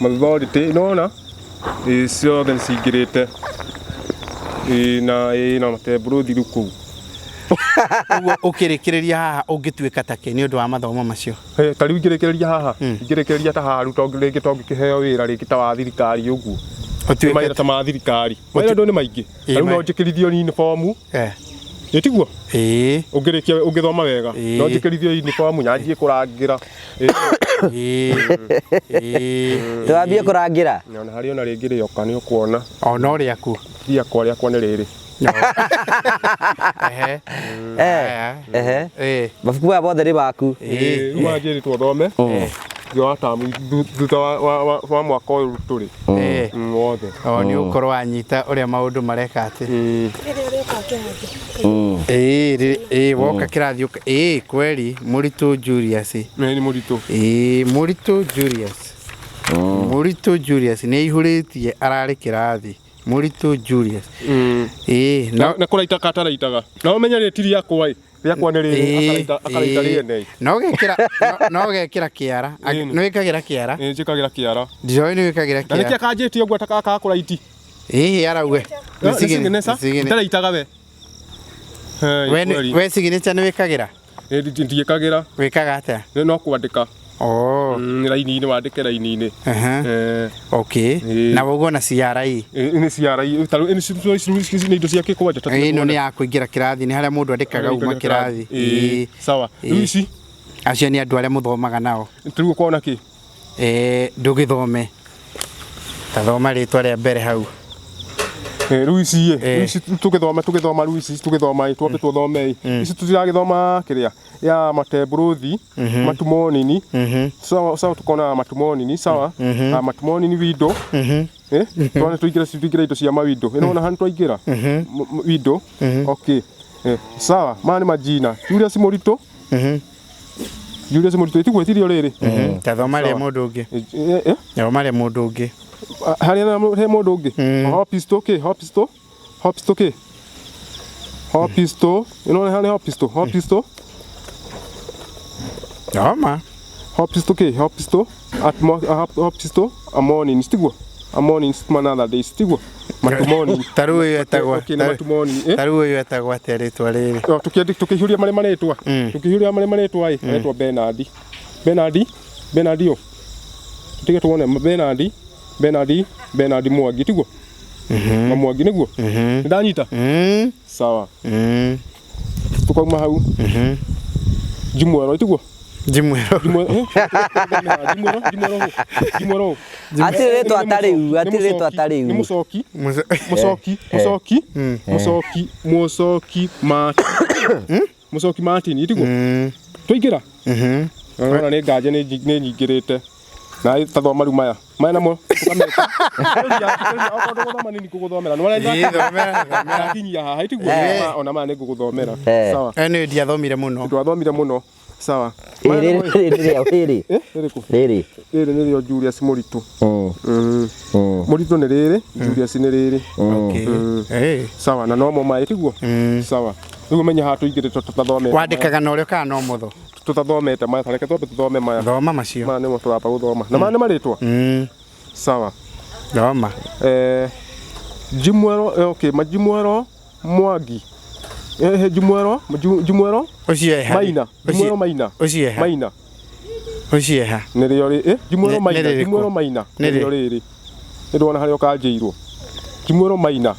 [SPEAKER 2] mathority nĩwona Ĩĩ, ciothe nĩ cingĩrĩte Ĩĩ, na ĩĩ, na matebũrũthi rĩu kũu
[SPEAKER 1] Ũguo ũkĩrĩkĩrĩria haha ũngĩtuĩka ta kĩ nĩ ũndũ wa mathomo macio.
[SPEAKER 2] Hey, ta rĩu ingĩrĩkĩrĩria haha ingĩrĩkĩrĩria ta haha rĩu tondũ rĩngĩ tongĩkĩheo wĩra rĩngĩ ta wa thirikari ũguo
[SPEAKER 1] Ũtuĩke
[SPEAKER 2] mawĩra ta ma thirikari mawĩra ndũ nĩ maingĩ
[SPEAKER 1] Ĩĩ,
[SPEAKER 2] ta rĩu no njĩkĩrithio uniform ĩ tiguo
[SPEAKER 1] Ĩĩ.
[SPEAKER 2] ũngĩrĩkia ũngĩthoma wega
[SPEAKER 1] Ĩĩ.
[SPEAKER 2] no njĩkĩrithio uniform nyanjie kũrangĩra Ĩĩ.
[SPEAKER 1] Ĩĩ. Ĩĩ.
[SPEAKER 3] Tũrambie kũrangĩra.
[SPEAKER 2] ona harĩ ona rĩngĩ rĩoka nĩ ũkuona
[SPEAKER 1] O no rĩaku.
[SPEAKER 2] rĩakwa rĩakwa nĩ rĩrĩ
[SPEAKER 1] Ehe.
[SPEAKER 3] Eh,
[SPEAKER 1] Aya.
[SPEAKER 3] ehe.
[SPEAKER 1] Ĩĩ.
[SPEAKER 3] Mabuku maya mothe nĩ maku.
[SPEAKER 2] Ĩĩ, rĩu wanjĩrĩtwo thome Thutha wa tamu thutha wa mwaka ũyũ tũrĩ. Wothe.
[SPEAKER 1] O nĩ ũkorwo wanyita ũrĩa maũndũ mareka atĩ. Ĩĩ ĩĩ woka kĩrathi ĩĩ kweli Mũritũ Julius.
[SPEAKER 2] Nĩ mũritũ.
[SPEAKER 1] Ĩĩ Mũritũ Julius. Mũritũ Julius nĩ aihũrĩtie ararĩ kĩrathi. Mũritũ Julius. Ĩĩ
[SPEAKER 2] no na kũraita kataraitaga. Na ũmenye rĩ ti rĩakwa ĩ. Rĩakwa nĩ rĩrĩ akaraita rĩene.
[SPEAKER 1] No gekĩra no gekĩra kĩara. Nĩ wĩkagĩra kĩara?
[SPEAKER 2] Ĩĩ njĩkagĩra kĩara.
[SPEAKER 1] Ndiroĩ nĩ wĩkagĩra kĩara.
[SPEAKER 2] Na nĩkĩ akanjĩtie ũguo atakaga kũraiti?
[SPEAKER 1] Ĩĩ arauge.
[SPEAKER 2] Nĩ ndaraitaga we.
[SPEAKER 1] We signature nĩ wĩkagĩra?
[SPEAKER 2] Ndiĩkagĩra.
[SPEAKER 1] Wĩkaga atĩa?
[SPEAKER 2] No kwandĩka.
[SPEAKER 1] Oh.
[SPEAKER 2] Raini-inĩ wandĩke raini-inĩ.
[SPEAKER 1] Okay. Na ũguo na CRE.
[SPEAKER 2] Nĩ CRE. Ta rĩu nĩ indo cia kwanja.
[SPEAKER 1] Ĩno nĩ ya kũingĩra kĩrathi nĩ harĩa mũndũ andĩkaga uma kĩrathi.
[SPEAKER 2] Sawa. Rĩu ici
[SPEAKER 1] acio nĩ andũ arĩa mũthomaga nao.
[SPEAKER 2] Rĩu ũkona kĩ?
[SPEAKER 1] Ndũgĩthome. Ta thoma rĩtwa rĩa mbere hau.
[SPEAKER 2] Rĩu ici ĩ, ici tũgĩthoma tũgĩthoma rĩu ici tũgĩthoma ĩ, twambe tũthome ĩ. Ici tũtiragĩthoma kĩrĩa ya matembũrũthi, matumonini. Sawa sawa tukona matumonini, sawa? Matumonini window. Tuone tuingĩre tuingĩre indo cia mawindo. Ĩno ona hanu twaingĩra. Window. Okay. Sawa, maya nĩ majina. Julius Mũritũ. Julius Mũritũ ĩtiguo ĩtirio rĩrĩ.
[SPEAKER 1] Ta thoma rĩa mũndũ ũngĩ. Thoma rĩa mũndũ ũngĩ.
[SPEAKER 2] Harĩa he mũndũ ũngĩ. Hopisto kĩ? Hopisto. Hopisto kĩ? Hopisto. Ĩno nĩ Hopisto. Hopisto.
[SPEAKER 1] Thoma.
[SPEAKER 2] Hopisto kĩ? Hopisto. At Hopisto Amoni tiguo. Amoni manather days tiguo. Matumoni.
[SPEAKER 1] Ta rĩu ũyũ etagwo. Ta rĩu ũyũ etagwo atĩa rĩtwa rĩrĩ?
[SPEAKER 2] Tukĩihũria marĩa marĩtwa. Tukĩihũria marĩa marĩtwa ĩ, aretwo Bernard. Bernard. Bernard ũ. Tutige tuone Bernard. Bernard. Bernard Mwangi tiguo. Na Mwangi nĩguo. Nĩndanyita? Sawa. Tukauma hau. Jimwero tiguo.
[SPEAKER 1] Jimwero.
[SPEAKER 2] Jimwero. Jimwero.
[SPEAKER 3] Atirĩ rĩtwa ta rĩu, atirĩ rĩtwa ta rĩu.
[SPEAKER 2] Nĩ Mũcoki. Mũcoki, Mũcoki, Mũcoki, Mũcoki Martin. Mũcoki Martin tiguo. Twaingĩra? Ona nĩ nganja nĩ nyingĩrĩte. Na ta thoma rĩu maya. Maya namo tũkameka. Okorwo ndũgũthoma nini ngũgũthomera.
[SPEAKER 1] Nĩ
[SPEAKER 2] Ndakinyia haha tiguo. Ona maya nĩ ngũgũthomera. Sawa.
[SPEAKER 1] Nĩ ndiathomire mũno.
[SPEAKER 2] Ndwathomire mũno. Sawa.
[SPEAKER 3] Rĩrĩ rĩrĩ. Rĩrĩ.
[SPEAKER 2] Rĩrĩ nĩrĩo Julius Mũritũ. Mũritũ nĩ rĩrĩ, Julius nĩ rĩrĩ.
[SPEAKER 1] Okay.
[SPEAKER 2] Sawa, na nomo maĩ tiguo. Sawa. Rĩu ũmenye haha tũingĩrĩte tũtathomete.
[SPEAKER 1] Wandĩkaga na ũrĩa kana no mũtho?
[SPEAKER 2] Tũtathomete maya, ta reke twambe tũthome maya.
[SPEAKER 1] Thoma macio.
[SPEAKER 2] Maya nĩmo tũramba gũthoma. Na maya nĩ marĩtwa? Sawa.
[SPEAKER 1] Thoma.
[SPEAKER 2] Jimwero, okay, Majimwero Mwangi. Jimwero, Jimwero
[SPEAKER 1] ũcio eha.
[SPEAKER 2] Maina, Jimwero Maina.
[SPEAKER 1] Ũcio eha.
[SPEAKER 2] Maina.
[SPEAKER 1] Ũcio eha.
[SPEAKER 2] Nĩrĩo rĩ, Jimwero Maina, Jimwero Maina. Nĩrĩo rĩrĩ. Nĩndona harĩa ũkanjĩirwo. Jimwero Maina.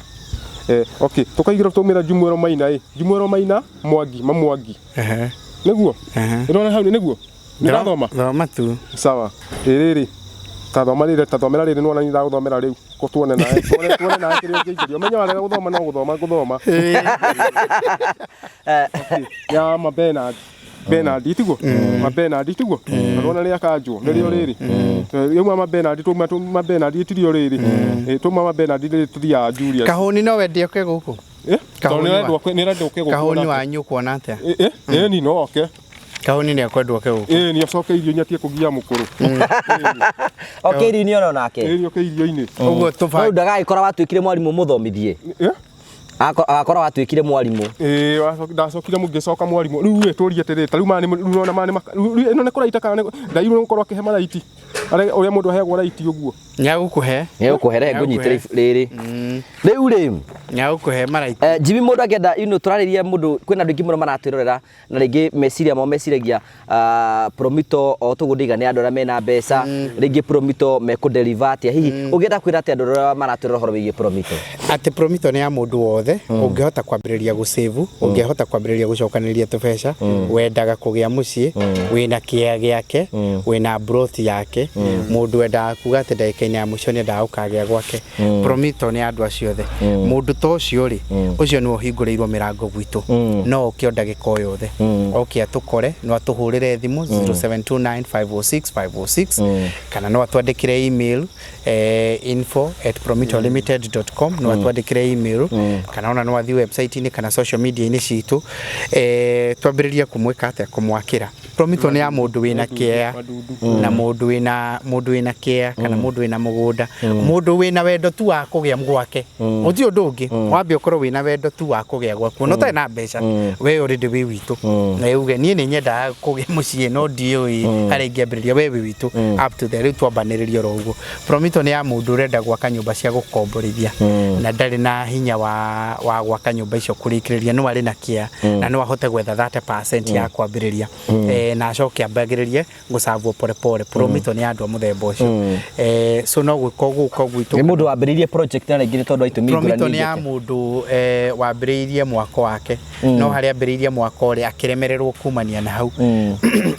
[SPEAKER 2] Okay, tũkaigĩra tũmĩra Jimwero Maina ĩ. Jimwero Maina Mwangi, Mamwangi. Nĩguo? Nĩndona hau nĩguo? Nĩrathoma?
[SPEAKER 1] Thoma tu.
[SPEAKER 2] Sawa. Rĩrĩ. Ta thoma rĩrĩ, ta thomera rĩrĩ nĩwona nĩndagũthomera rĩu. Ko tuone nawe, tuone nawe kĩrĩa ũngĩingĩria. Ũmenye warega gũthoma no gũthoma gũthoma. Ya ma Bernard. Bernard tiguo? Ma Bernard tiguo? Nĩwona rĩa kanjwo, nĩrĩo rĩrĩ. Rĩu ma Bernard tũma ma Bernard itirio rĩrĩ. Tũma ma Bernard rĩrĩ tũthiaga Julius.
[SPEAKER 1] Kahũni no wendie oke gũkũ?
[SPEAKER 2] Kahũni gũkũ.
[SPEAKER 1] Kahũni wanyu ũkuona atĩa?
[SPEAKER 2] Ĩni no oke.
[SPEAKER 1] Kahũni nĩ akwendwo oke gũkũ.
[SPEAKER 2] Ĩni acoke irio-inĩ atige kũgia mũkũrũ.
[SPEAKER 3] Oke irio-inĩ ono nake.
[SPEAKER 2] Ĩni oke irio-inĩ.
[SPEAKER 1] Ũguo tũbange.
[SPEAKER 3] Rĩu ndagagĩkora watuĩkire mwarimũ mũthomithie. Agakora watuĩkire mwarimũ.
[SPEAKER 2] Ĩĩ ndacokire ngĩcoka mwarimũ. Rĩu ĩ tũrie atĩrĩrĩ, ta rĩu maya nĩ ũrona maya nĩ ĩno nĩ kũraita kana ndairwo nĩ gũkorwo akĩhe maraiti. Ũrĩa mũndũ aheagwo raiti ũguo.
[SPEAKER 1] Nĩagũkũhe.
[SPEAKER 3] Nĩagũkũhe, reke ngũnyitĩre rĩrĩ. Rĩu rĩ.
[SPEAKER 1] Nĩagũkũhe maraiti.
[SPEAKER 3] Jimmy mũndũ angĩenda, you know, tũrarĩria mũndũ, kwĩna andũ aingĩ mũno maratwĩrorera na rĩngĩ meciria mao meciragia Promito o toguo ndĩiga nĩ andũ arĩa mena mbeca, rĩngĩ Promito mekũ deliver atĩa hihi ũngĩenda kwĩra atĩa andũ arĩa maratwĩrora ũhoro wĩgiĩ Promito?
[SPEAKER 1] Atĩ Promito nĩ ya mũndũ wothe ũngĩhota kwambĩrĩria gũsave, ũngĩhota kwambĩrĩria gũcokanĩrĩria tũbeca, wendaga kũgĩa mũciĩ, wĩna kĩea gĩake, wĩna plot yake, mũndũ wendaga kuga atĩ ndagĩka ndagĩka-inĩ ya mũico nĩendaga gũkagĩa gwake. Promito nĩ andũ acio othe. Mũndũ ta ũcio rĩ, ũcio nĩwe ũhingũrĩirwo mĩrango gwitũ. No oke o ndagĩka o yothe. Oke atũkore, no atũhũrĩre thimũ 0729506506 kana no atwandĩkĩre email info@promitolimited.com, no atwandĩkĩre email kana ona no athiĩ website-inĩ kana social media-inĩ citũ, twambĩrĩrie kũmwĩka atĩa, kũmwakĩra. Promito nĩ ya mũndũ wĩna kĩea na mũndũ wĩna kĩea kana mũndũ wĩna mũgũnda, mũndũ wĩna wendo tu wa kũgĩa gwake, gũtirĩ ũndũ ũngĩ. Wambe ũkorwo wĩna wendo tu wa kũgĩa gwaku, ona ũtarĩ na mbeca, we already wĩ witũ, na uge niĩ nĩ nyendaga kũgĩa mũciĩ no ndiũĩ harĩa ingĩambĩrĩria, we wĩ witũ up to there. Rĩu twambanĩrĩria oro ũguo. Promito nĩ ya mũndũ ũrenda gwaka nyũmba cia gũkomborithia na ndarĩ na hinya wa gwaka nyũmba icio kũrĩkĩrĩria, no arĩ na kĩa na no ahote gwetha 30% ya kwambĩrĩria, na acoke ambagĩrĩrie gũcavwo pole pole. Promito nĩ andũ a mũthemba ũcio, so no gwĩka gũka gwitũ.
[SPEAKER 3] Nĩ mũndũ wambĩrĩirie project na rĩngĩ nĩ tondũ wa itũmi
[SPEAKER 1] Promito nĩ ya
[SPEAKER 3] ngũrani.
[SPEAKER 1] Mũndũ wambĩrĩirie mwako wake, no harĩa ambĩrĩirie mwako rĩ, akĩremererwo kumania na hau.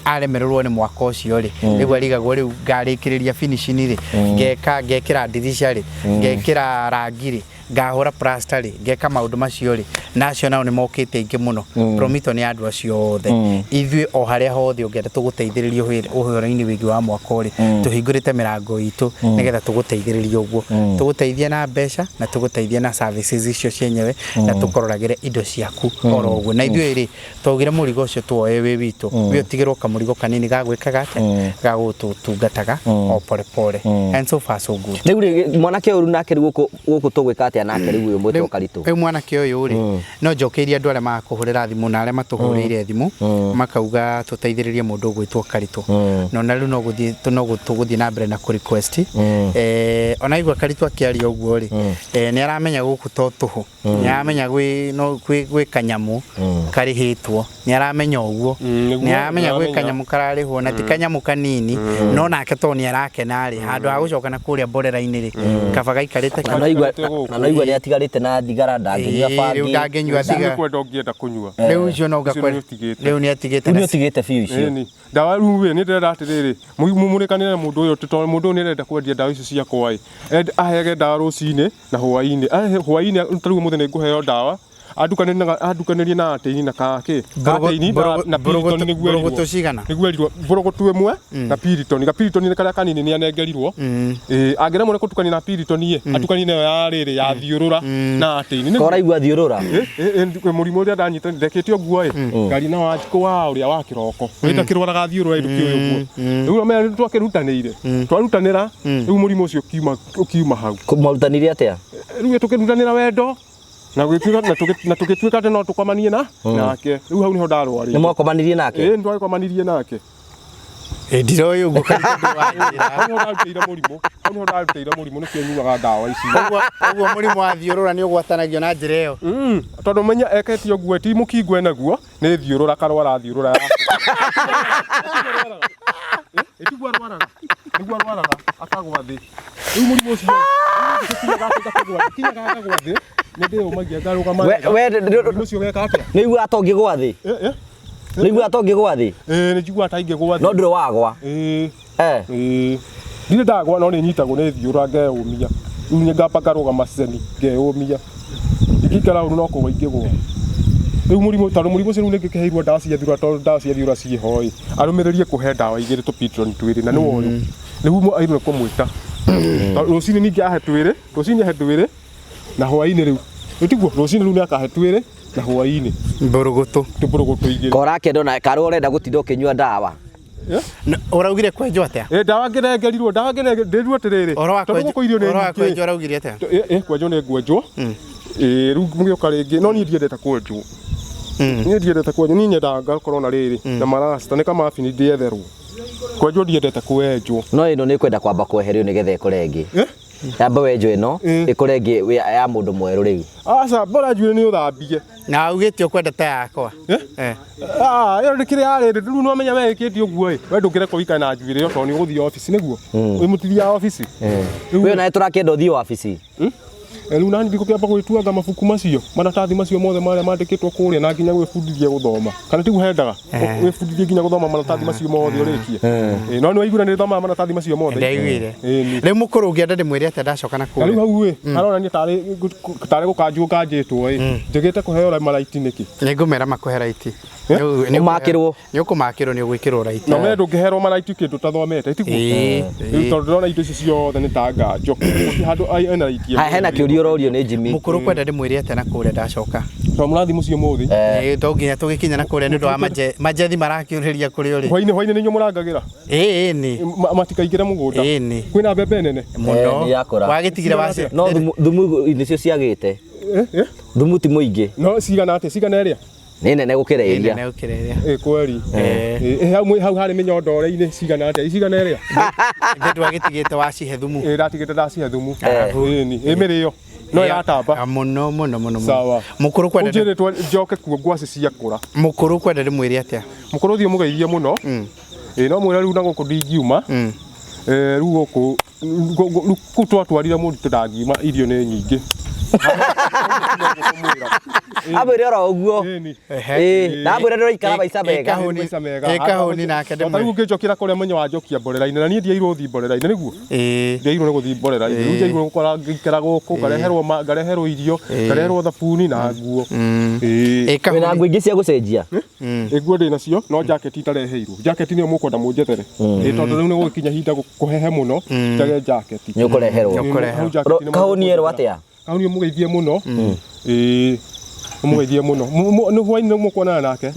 [SPEAKER 1] Aremererwo nĩ mwako ũcio rĩ, rĩu arigagwo rĩu ngarĩkĩrĩria finishing rĩ, ngeka ngekĩra ndirisha rĩ, ngekĩra rangi rĩ, ngahũra plaster rĩ, ngeka maũndũ macio rĩ, na acio nao nĩ mokĩte aingĩ mũno. Promito nĩ andũ acio othe. Ithuĩ o harĩa hothe ũngĩenda tũgũteithĩrĩrie ũhoro-inĩ wĩgiĩ wa mwako rĩ, tũhingũrĩte mĩrango itũ nĩgetha tũgũteithĩrĩrie ũguo, tũgũteithie na mbeca na tũgũteithie na services icio cienyewe na tũkũroragĩre indo ciaku oro ũguo. Na ithuĩ rĩ, twaugire mũrigo ũcio tuoe wĩ witũ, wĩ ũtigĩrwo kamũrigo kanini ga gwĩkaga atĩa, ga gũtũtungataga o pole pole, and so far so good.
[SPEAKER 3] Rĩu rĩ, mwanake ũyũ nake rĩu gũkũ tũgwĩka atĩa nake rĩu ũyũ mwĩtwo Karitũ?
[SPEAKER 1] Rĩu mwanake ũyũ rĩ, no njokeirie andũ arĩa makũhũrĩra thimũ na arĩa matũhũrĩire thimũ makauga tũteithĩrĩrie mũndũ ũgwĩtwo Karitũ, no na rĩu no gũthiĩ no tũgũthiĩ na mbere na kũ request. Ona igua Karitũ akĩaria ũguo rĩ, nĩ aramenya gũkũ to tũhũ, nĩ aramenya gwĩ no gwĩ kanyamũ karĩhĩtwo, nĩ aramenya ũguo.
[SPEAKER 2] Nĩguo,
[SPEAKER 1] nĩ aramenya gwĩ
[SPEAKER 2] nĩaramenya.
[SPEAKER 1] Kanyamũ kararĩhwo na ti kanyamũ kanini, no nake to nĩ arakena rĩ, handũ ha gũcoka na kũrĩa mborera-inĩ rĩ, kaba gaikarĩte.
[SPEAKER 3] Na no igua
[SPEAKER 2] Aikarĩte gũkũ.
[SPEAKER 3] Na no igua nĩ atigarĩte na thigara, ndangĩnyua
[SPEAKER 1] Ĩĩ, rĩu
[SPEAKER 3] bangi.
[SPEAKER 1] ndangĩnyua
[SPEAKER 2] Icio nĩ
[SPEAKER 1] thigara.
[SPEAKER 2] kwenda ũngĩenda kũnyua.
[SPEAKER 1] Rĩu icio no
[SPEAKER 2] Icio
[SPEAKER 1] ngakwe
[SPEAKER 2] nĩ ũtigĩte.
[SPEAKER 1] Rĩu nĩ atigĩte.
[SPEAKER 3] Rĩu nĩ ũtigĩte biũ icio?
[SPEAKER 2] Ĩni ndawa rĩu ĩ nĩ ndĩrenda atĩrĩrĩ, mũrĩkanĩre na mũndũ ũyũ, tondũ mũndũ ũyũ nĩ arenda kwendia ndawa icio ciakwa ĩ, aheage ndawa rũcinĩ na hwaĩ-inĩ. Ahe hwaĩ-inĩ, ta rĩu ũmũthĩ nĩ ngũheo ndawa andukanĩrie na atĩini na kakĩ katĩini na Piriton nĩguo erirwo.
[SPEAKER 1] Mbũrũgũtũ cigana?
[SPEAKER 2] Nĩguo erirwo mbũrũgũtũ ĩmwe na Piriton, gapiriton nĩ karĩa kanini nĩ anengerirwo. Ĩĩ, angĩremwo nĩ gũtukania na Piriton ĩ, atukanie nayo ya rĩrĩ ya thiũrũra na atĩini. Nĩguo.
[SPEAKER 3] Koraigua thiũrũra.
[SPEAKER 2] Mũrimũ ũrĩa ndanyita ndekĩte ũguo ĩ, ngari na wanjikũ wa ũrĩa wa kĩroko ũrĩa ndakĩrwaraga thiũrũra ĩndũkĩ ũyũ ũguo, rĩu amenya nĩ twakĩrutanĩire, twarutanĩra rĩu mũrimũ ũcio ũkiuma hau.
[SPEAKER 3] Mwarutanire atĩa?
[SPEAKER 2] Rĩu tũkĩrutanĩra wendo na gũgĩtuĩka na tũgĩtuĩka atĩ no tũkomanie na nake, rĩu hau nĩho ndarwarĩte.
[SPEAKER 3] Nĩ mwakomanirie nake?
[SPEAKER 2] Ĩĩ, nĩ twagĩkomanirie nake.
[SPEAKER 1] Ndiroĩ ũguo Karitũ ndĩwanjĩra.
[SPEAKER 2] Hau nĩho ndarutĩire mũrimũ, hau nĩho ndarutĩire mũrimũ, nĩkĩo nyuaga ndawa ici.
[SPEAKER 1] Ũguo mũrimũ wa thiũrũra nĩ ũgwatanagio na njĩra ĩyo?
[SPEAKER 2] Tondũ menya ekete ũguo ti mũkingo enaguo, nĩ thiũrũra karwara thiũrũra ya ĩtiguo arwaraga, nĩguo arwaraga akagwa thĩ. Rĩu mũrimũ ũcio kinyaga akagwa thĩ, kinyaga akagwa thĩ, nĩ ndĩyũmagia ngarũgama
[SPEAKER 3] We
[SPEAKER 2] wega.
[SPEAKER 3] we
[SPEAKER 2] Mũrimũ ũcio ũgeka atĩa?
[SPEAKER 3] Nĩ iguaga ta ũngĩgwa thĩ?
[SPEAKER 2] Eh, eh.
[SPEAKER 3] Nĩ iguaga ta ũngĩgwa thĩ?
[SPEAKER 2] Ĩĩ, nĩ njiguaga ta ingĩgwa
[SPEAKER 3] No
[SPEAKER 2] thĩ.
[SPEAKER 3] ndũrĩ wagwa?
[SPEAKER 2] Ĩĩ.
[SPEAKER 3] Eh.
[SPEAKER 2] Ĩĩ, ndirĩ ndagwa, no nĩ nyitagwo nĩ thiũrũra ngeyũmia. Rĩu nĩ ngamba ngarũgama ceni ngeyũmia, ingĩikara ũru no kũgwa ingĩgwa. Rĩu mũrimũ, tondũ mũrimũ ũcio rĩu nĩ ngĩkĩheirwo ndawa cia thiũrũra, tondũ ndawa cia thiũrũra ciĩho ĩ, arũmĩrĩrie kũhe ndawa igĩrĩ tũpitron twĩrĩ, na nĩwe ũyũ rĩu agĩrĩirwo nĩ kũmwĩta. Tondũ rũcinĩ ningĩ ahe twĩrĩ, rũcinĩ ahe twĩrĩ na hwaĩ-inĩ. Rĩu ĩtiguo rũcinĩ rĩu nĩ akahe twĩrĩ na hwaĩ-inĩ.
[SPEAKER 1] Mbũrũgũtũ.
[SPEAKER 2] Tũmbũrũgũtũ igĩrĩ.
[SPEAKER 3] Korakĩenda ona karĩ ũrenda gũtinda ũkĩnyua ndawa.
[SPEAKER 1] Ũraugire kwenjwo atĩa?
[SPEAKER 2] Ĩ, ndawa ngĩnengerirwo, ndawa ndĩrirwo atĩrĩrĩ,
[SPEAKER 1] Ũhoro wa
[SPEAKER 2] tondũ
[SPEAKER 1] kwenjwo,
[SPEAKER 2] gũkũ irio nĩ
[SPEAKER 1] ũhoro wa
[SPEAKER 2] nyingĩ.
[SPEAKER 1] kwenjwo ũraugire atĩa?
[SPEAKER 2] Ĩ, kwenjwo nĩ ngwenjwo. Ĩ, rĩu mũgĩũka rĩngĩ, no niĩ ndiendete kwenjwo, niĩ ndiendete kwenjwo, niĩ nyendaga ngakorwo na rĩrĩ na marasta nĩ kamabini ndĩetherwo. Kwenjwo ndiendete kwenjwo.
[SPEAKER 3] No ĩno nĩ kwenda kwamba kweherio nĩgetha ĩkũre ĩngĩ.
[SPEAKER 2] Eh?
[SPEAKER 3] Yamba wenjwo ĩno ĩkũre ĩngĩ ya mũndũ mwerũ rĩu.
[SPEAKER 2] Aca, mbora njuĩrĩ nĩ ũthambie.
[SPEAKER 1] Na augĩte ũkwenda ta yakwa?
[SPEAKER 2] Eh?
[SPEAKER 1] Eh.
[SPEAKER 2] Ah, ĩyo ndĩkĩrĩ ya rĩrĩ, rĩu nĩwamenya we ĩkĩte ũguo ĩ, we ndũngĩrekwo ũikare na njuĩrĩ ĩyo tondũ nĩ ũgũthiĩ obici nĩguo wĩ mũtithia wa obici. Rĩu
[SPEAKER 3] We nawe tũrakĩenda ũthiĩ wabici.
[SPEAKER 2] Rĩu nani ndikũkĩamba gwĩtuanga mabuku macio, maratathi macio mothe marĩa mandĩkĩtwo kũrĩa, na nginya gwĩbundithia gũthoma, kana tiguo hendaga gwĩbundithia nginya gũthoma maratathi macio mothe ũrĩkie. No nĩ waiguire nĩ thomaga maratathi macio mothe?
[SPEAKER 1] Ndaiguire.
[SPEAKER 2] Ĩni.
[SPEAKER 1] Rĩu mũkũrũ ũngĩenda ndĩmwĩre atĩa ndacoka na
[SPEAKER 2] Na rĩu
[SPEAKER 1] kũrĩa?
[SPEAKER 2] Hau ĩ haronania tarĩ gũkanjwo nganjĩtwo ĩ, njĩgĩte kũheo maraiti nĩkĩ?
[SPEAKER 1] Nĩngũmera makũhe raiti.
[SPEAKER 3] Ũmakĩrwo.
[SPEAKER 1] Nĩ ũkũmakĩrwo, nĩ ũgwĩkĩrwo raiti.
[SPEAKER 2] Na me ndũngĩherwo maraiti kĩndũ ũtathomete, tiguo?
[SPEAKER 1] Ĩĩ.
[SPEAKER 2] Rĩu tondũ ndĩrona indo ici ciothe nĩ ta nganjo, gũtirĩ handũ ena raiti ĩmwe.
[SPEAKER 3] Haya, hena kĩũria ũrorio nĩ Jimmy.
[SPEAKER 1] Mũkũrũ kwenda ndĩmwĩre atĩa na kũrĩa ndacoka?
[SPEAKER 2] Tondũ mũrathiĩ mũciĩ ũmũthĩ?
[SPEAKER 1] Ĩĩ, to nginya tũgĩkinya na kũrĩa nĩ ũndũ wa majethi marakĩũrĩria kũrĩa ũrĩ.
[SPEAKER 2] Hwainĩ nĩ inyuĩ mũrangagĩra?
[SPEAKER 1] Ĩĩ nĩ.
[SPEAKER 2] Matikaingĩre mũgũnda?
[SPEAKER 1] Ĩĩ nĩ.
[SPEAKER 2] Kwĩna mbembe nene?
[SPEAKER 1] Mũno.
[SPEAKER 3] Nĩ yakũra.
[SPEAKER 1] Wagĩtigire waci.
[SPEAKER 3] No thumu nĩcio ciagĩte.
[SPEAKER 2] Eh, eh?
[SPEAKER 3] Thumu ti mũingĩ.
[SPEAKER 2] No cigana atĩa, cigana ĩrĩa?
[SPEAKER 3] Nĩ nene gũkĩra
[SPEAKER 1] Ĩĩ
[SPEAKER 3] ĩria.
[SPEAKER 1] nene gũkĩra ĩrĩa.
[SPEAKER 2] Ĩ kweri.
[SPEAKER 1] Eh.
[SPEAKER 2] Ĩ, hau hau harĩ mĩnyondore-inĩ cigana atĩa, cigana ĩrĩa?
[SPEAKER 1] Ithe ndwagĩtigĩte wacihe thumu.
[SPEAKER 2] Ĩ, ndatigĩte ndacihe thumu. Ĩni ĩ mĩrĩo no ĩratamba.
[SPEAKER 1] Ah, mũno mũno mũno mũno.
[SPEAKER 2] Sawa.
[SPEAKER 1] Mũkũrũ kwenda
[SPEAKER 2] Ũnjĩrĩtwo njoke kuo ngwacĩ ciakũra.
[SPEAKER 1] Mũkũrũ kwenda ndĩmwĩre atĩa?
[SPEAKER 2] Mũkũrũ, thiĩ mũgeithie mũno. Ĩ, no mwĩre rĩu na gũkũ ndingiuma. Rĩu gũkũ rĩu kũu twatwarire mũndũ ndangiuma, irio nĩ nyingĩ.
[SPEAKER 3] Amwĩre oro ũguo.
[SPEAKER 2] Ĩni.
[SPEAKER 3] Ĩĩ, na amwĩre ndũraikara maica mega.
[SPEAKER 1] Kahũni.
[SPEAKER 2] Maica mega.
[SPEAKER 1] Ĩ, kahũni nake
[SPEAKER 2] Ta rĩu ũngĩnjokera kũrĩa mũnya wanjokia mborera-inĩ, na niĩ ndiairwo gũthiĩ mborera-inĩ, nĩguo?
[SPEAKER 1] Ĩĩ.
[SPEAKER 2] Ndiairwo nĩ gũthiĩ mborera-inĩ. Rĩu njairwo gũkora ngĩikara gũkũ, ngareherwo ngareherwo irio, ngareherwo thabuni na nguo. Ĩĩ.
[SPEAKER 1] Ĩ
[SPEAKER 3] Wĩna
[SPEAKER 1] kahũni.
[SPEAKER 3] nguo ingĩ cia gũcenjia?
[SPEAKER 2] Ĩ, nguo ndĩ nacio, no jaketi itareheirwo. Jaketi nĩyo mũkwenda mũnjethere. Ĩ, tondũ rĩu nĩ gũgĩkinya ihinda kũhehe mũno, njage jaketi.
[SPEAKER 3] Nĩ ũkũreherwo.
[SPEAKER 2] Ĩ,
[SPEAKER 1] Ũkũreherwo.
[SPEAKER 2] hau jaketi nĩ
[SPEAKER 3] Kahũni erwo
[SPEAKER 2] mũkũnjethere.
[SPEAKER 3] atĩa?
[SPEAKER 2] Kahũni ũmũgeithie mũno. Ĩĩ, ũmũgeithie mũno. Nĩ hwainĩ mũkuonana nake.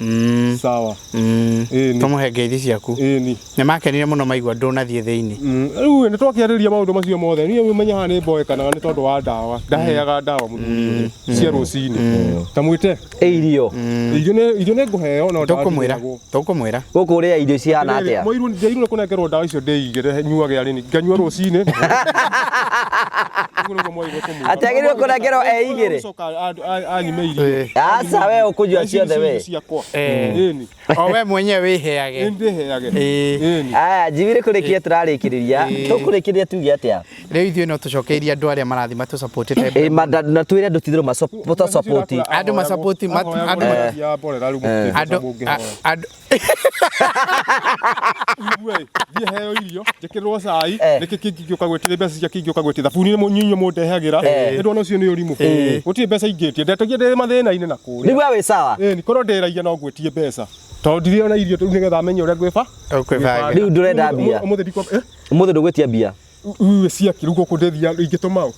[SPEAKER 2] Sawa. Ĩni.
[SPEAKER 1] Tũmũhe ngeithi ciaku.
[SPEAKER 2] Ĩni.
[SPEAKER 1] Nĩ makenire mũno maigua ndũnathiĩ thĩinĩ.
[SPEAKER 2] Rĩu nĩ twakĩarĩria maũndũ macio mothe. Niĩ ũmenye haha nĩ mboekanaga nĩ tondũ wa ndawa, ndaheaga ndawa mũthuri ũyũ cia rũcinĩ, ta mwĩte.
[SPEAKER 3] Ĩ irio?
[SPEAKER 2] Irio nĩ ngũheo, no ndawa
[SPEAKER 1] Tũkũmwĩra.
[SPEAKER 2] ndĩheagwo.
[SPEAKER 1] Tũkũmwĩra.
[SPEAKER 3] Gũkũ ũrĩa irio cihana atĩa?
[SPEAKER 2] Mwairwo, njairwo nĩ kũnengerwo ndawa icio ndĩigĩre nyuage arĩ nganyua rũcinĩ. Ũguo nĩguo mwairwo kũmwĩra.
[SPEAKER 3] Atĩ agĩrĩirwo kũnengerwo eigĩre?
[SPEAKER 2] Gũcoka anyime irio.
[SPEAKER 3] Aca, we ũkũnyua
[SPEAKER 2] Ici nĩcio
[SPEAKER 3] ciothe
[SPEAKER 2] irio
[SPEAKER 3] we.
[SPEAKER 2] ciakwa. Ĩni.
[SPEAKER 1] O we mwenyewe wĩheage.
[SPEAKER 2] Ĩ, ndĩheage.
[SPEAKER 1] Ĩĩ.
[SPEAKER 2] Ĩni.
[SPEAKER 3] Aya, Jimmy, nĩ kũrĩkia tũrarĩkĩrĩria. Tũkũrĩkĩrĩria tuge atĩa?
[SPEAKER 1] Rĩu ithuĩ no tũcokeirie andũ arĩa marathiĩ matũsupportĩte.
[SPEAKER 3] Ĩ, na twĩre andũ titherũ matũsupport.
[SPEAKER 1] Andũ masupport
[SPEAKER 2] andũ ya mborera rĩu
[SPEAKER 1] Andũ
[SPEAKER 2] mũngĩhoya.
[SPEAKER 1] andũ
[SPEAKER 2] Igue, thiĩ heo irio, njĩkĩrĩrwo cai,
[SPEAKER 3] Eh.
[SPEAKER 2] nĩkĩ kĩngĩ ngĩũka gwĩtĩria mbeca cia kĩngĩũka gwĩtia thabuni nĩ inyuĩ mũndehagĩra? Nĩ ndona ũcio nĩ ũrimũ, gũtirĩ mbeca ingĩtie, ndetagia ndĩ mathĩna-inĩ na kũrĩa.
[SPEAKER 3] Nĩguo wĩ sawa.
[SPEAKER 2] Ĩni, korwo ndĩraia no ngwĩtie mbeca, tondũ ndirĩ ona irio rĩu, nĩgetha menye ũrĩa ngwĩba.
[SPEAKER 1] Ũkwĩbanga.
[SPEAKER 3] Rĩu ndũrenda mbia?
[SPEAKER 2] Ũmũthĩ ndikwa
[SPEAKER 3] Ũmũthĩ ndũgwĩtia mbia?
[SPEAKER 2] Uwe ciaki rĩu gũkũ ndĩthia ingĩtũma ũ?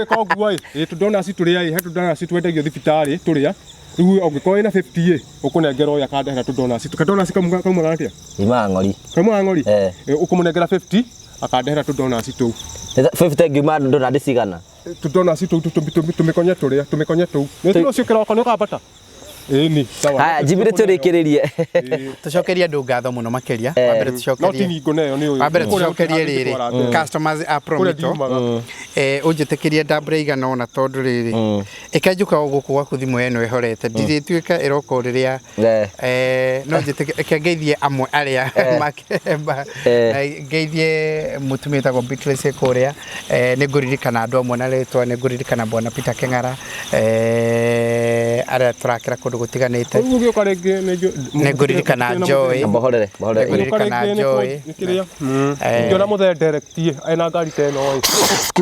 [SPEAKER 2] Koguo ĩ tũndonaci tũrĩa ĩ he tũndonaci twendagio thibitarĩ tũrĩa, rĩu ũngĩkorwo wĩna 50 ĩ ũkũnengera ũyũ akandehera tũndonaci, kandonaci kaumaga atĩa?
[SPEAKER 3] Imaga ng'ori.
[SPEAKER 2] Kaumaga ng'ori.
[SPEAKER 3] Eh.
[SPEAKER 2] Ũkũmũnengera 50 akandehera tũndonaci tũu.
[SPEAKER 3] 50 ngiuma ndonandi cigana?
[SPEAKER 2] Tũndonaci tũu tũmĩkonye tũrĩa tũmĩkonye tũu nĩ rũciũ kĩroko nĩ ũkambata. Ĩni, sawa.
[SPEAKER 3] Haya, Jimmy, tũrĩkĩrĩrie.
[SPEAKER 1] Tũcokerie andũ ngatho mũno makĩria. Wa mbere
[SPEAKER 2] No
[SPEAKER 1] tũcokerie
[SPEAKER 2] ti ningo nayo nĩ ũyũ.
[SPEAKER 1] Wa mbere
[SPEAKER 2] Kũrĩa
[SPEAKER 1] tũcokerie
[SPEAKER 2] ũngĩtwara
[SPEAKER 1] rĩrĩ
[SPEAKER 2] mbere.
[SPEAKER 1] customers a
[SPEAKER 2] Kũrĩa
[SPEAKER 1] Promito.
[SPEAKER 2] ndiumaga.
[SPEAKER 1] Ũnjĩtĩkĩrie ndambũre igana ũna, tondũ rĩrĩ ĩkenjuka o gũkũ gwaku thimũ ĩno ĩhorete ndirĩtuĩka ĩroka o rĩrĩa. No njĩtĩke, reke ngeithie amwe arĩa na ngeithie mũtumia wĩtagwo Beatrice kũrĩa. Nĩ ngũririkana andũ amwe na rĩtwa, nĩ ngũririkana bwana Peter Keng'ara, arĩa tũrakĩra kũndũ gũtiganĩte.
[SPEAKER 2] Rĩu ũgĩũka rĩngĩ
[SPEAKER 1] Nĩ ngũririkana Joy.
[SPEAKER 3] Mbohorere, mbohorere.
[SPEAKER 1] Nĩngũririkana
[SPEAKER 2] Ũgĩũka rĩngĩ
[SPEAKER 1] Joy.
[SPEAKER 2] nĩ kĩrĩa ngĩona mũthee directie ena ngari ta ĩno ĩ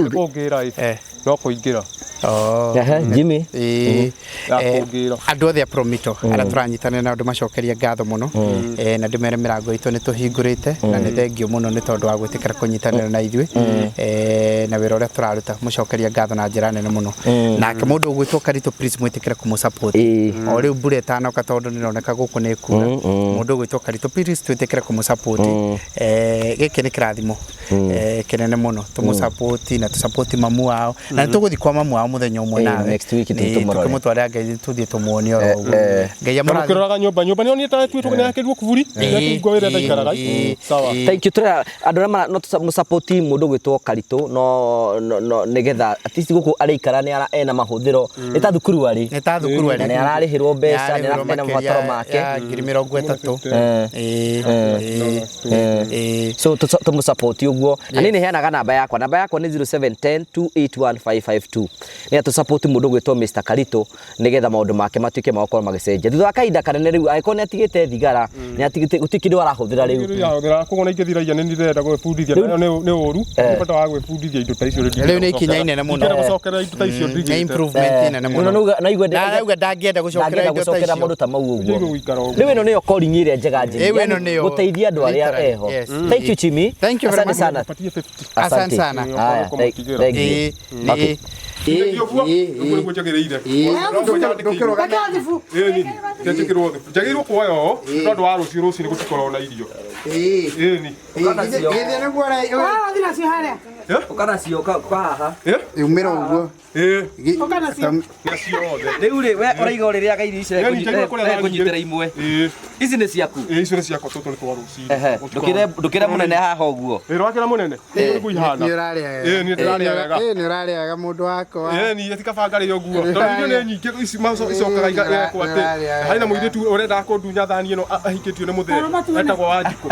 [SPEAKER 2] kũngĩra ĩ no kũingĩra.
[SPEAKER 1] Oh.
[SPEAKER 3] Ehe, Jimmy.
[SPEAKER 1] Ĩĩ.
[SPEAKER 2] Ya kũngĩra.
[SPEAKER 1] Andũ othe a Promito arĩa tũranyitanĩra nao, ndĩmacokeria ngatho mũno, na ndĩmere mĩrango itũ nĩ tũhingũrĩte, na nĩ thengio mũno nĩ tondũ wa gwĩtĩkĩra kũnyitanĩra na ithuĩ na wĩra ũrĩa tũraruta. Mũcokeria ngatho na njĩra nene mũno. Nake mũndũ ũgwĩtwo Karitũ, please mwĩtĩkĩre kũmũ-support o rĩu mbura ĩtanoka, tondũ nĩroneka gũkũ nĩ kura. Mũndũ ũgwĩtwo Karitũ, please twĩtĩkĩre kũmũ-support. Gĩkĩ nĩ kĩrathimo kĩnene mũno. Tũmũ-support na tũ-support mamu wao, na nĩ tũgũthiĩ kwa mamu wao mũthenya ũmwe nawe.
[SPEAKER 3] Next week tũmũrore.
[SPEAKER 1] Tũkĩmũtwarĩra Ngai, tũthiĩ tũmuonie oro ũguo. Ngai amũrathime.
[SPEAKER 2] Mũkĩroraga nyũmba nĩ onire tuĩtwo nĩ yakĩrwo kuburi, nĩ wĩra ndaikaraga. Sawa.
[SPEAKER 3] Thank you. Turera andũ arĩa no mũsupport mũndũ gwĩtwo Karitũ, no nĩgetha at least gũkũ arĩikara nĩ ena mahũthĩro, nĩ ta thukuru arĩ.
[SPEAKER 1] Nĩ ta thukuru
[SPEAKER 3] Na
[SPEAKER 1] arĩ.
[SPEAKER 3] nĩ ararĩhĩrwo mbeca, nĩ
[SPEAKER 1] Nĩararĩhĩrwo
[SPEAKER 3] ena mabataro
[SPEAKER 1] makĩria
[SPEAKER 3] make.
[SPEAKER 1] ya 30,000. Ĩĩ.
[SPEAKER 3] So tũmũsupport ũguo, na niĩ nĩ heanaga namba yakwa. Namba yakwa nĩ 0710 281. 1552 nĩ atũ support mũndũ gwĩtwo Mr Karito nĩgetha maũndũ make matuĩke ma gũkorwo magĩcenjia thutha wa kahinda kanene rĩu angĩkorwo nĩ atigĩte thigara nĩ atigĩte gũtirĩ kĩndũ arahũthĩra rĩu
[SPEAKER 2] Rĩu koguo na ingĩthiragia nĩ ndĩrenda gwĩbundithia nayo nĩ ũru nĩ bata wa gwĩbundithia indo ta icio
[SPEAKER 1] Rĩu nĩ ikinya inene mũno.
[SPEAKER 2] Ingĩenda gũcokera indo ta icio
[SPEAKER 1] Nĩ improvement nene
[SPEAKER 3] Mũno
[SPEAKER 1] mũno.
[SPEAKER 3] naigua
[SPEAKER 1] Na arauga ndangĩenda gũcokera
[SPEAKER 3] ndangĩenda
[SPEAKER 1] indo ta
[SPEAKER 3] gũcokera
[SPEAKER 1] icio.
[SPEAKER 3] maũndũ ta mau ũguo
[SPEAKER 2] Ndigwo gũikara ũguo.
[SPEAKER 3] rĩu ĩno nĩyo calling ĩrĩa njega njĩri
[SPEAKER 1] Ĩyo ĩno nĩyo.
[SPEAKER 3] gũteithia andũ arĩa
[SPEAKER 1] Literally,
[SPEAKER 3] eho
[SPEAKER 1] yes.
[SPEAKER 3] Thank you Chimi.
[SPEAKER 1] Thank you very
[SPEAKER 3] Asante
[SPEAKER 1] much.
[SPEAKER 3] sana.
[SPEAKER 2] Patie 50.
[SPEAKER 1] Asante sana.
[SPEAKER 3] Haya, thank you.
[SPEAKER 1] Ĩĩ, nĩ-
[SPEAKER 3] Okay.
[SPEAKER 2] Ndeithia ũguo, ũguo nĩguo njagĩrĩire. Noguo njandĩkĩirwo. Ĩni, njĩkĩrwo thubu. Njagĩrĩirwo kuoya ũũ nĩ tondũ wa rũciũ rũcinĩ gũtikoragwo na irio. Ĩni.
[SPEAKER 1] Githĩ nĩguo
[SPEAKER 3] Ũkanacio haha.
[SPEAKER 1] umĩra ũguo.
[SPEAKER 2] Ĩĩ,
[SPEAKER 1] Tam-
[SPEAKER 2] nacio othe.
[SPEAKER 3] Rĩu rĩ we ũraiga ũrĩrĩaga irio icio
[SPEAKER 2] Ĩni, njagĩrĩirwo kũrĩa thani
[SPEAKER 3] kũnyitĩra
[SPEAKER 2] igĩrĩ.
[SPEAKER 3] imwe.
[SPEAKER 2] Ĩĩ,
[SPEAKER 3] Ici nĩ ciaku.
[SPEAKER 2] ĩĩ, icio nĩ ciakwa tũtũ nĩ twa rũcinĩ.
[SPEAKER 3] Ehe, ndũkĩre mũnene haha ũguo.
[SPEAKER 2] Ĩĩ, ndwakĩra mũnene? Ũguo nĩguo ihana.
[SPEAKER 1] Nĩ ũrarĩa wega.
[SPEAKER 2] Ĩĩ, nĩ ndĩrarĩa wega.
[SPEAKER 1] Ĩĩ, nĩ ũrarĩa wega mũndũ wakwa.
[SPEAKER 2] Ĩni, ti kaba ngarĩa ũguo. Tondũ irio nĩ nyingĩ ici icokaga igekwo atĩ. Harĩ na mũirĩtu ũrendaga kũndunya thani ĩno ahikĩtio nĩ mũthee etagwo Wanjikũ.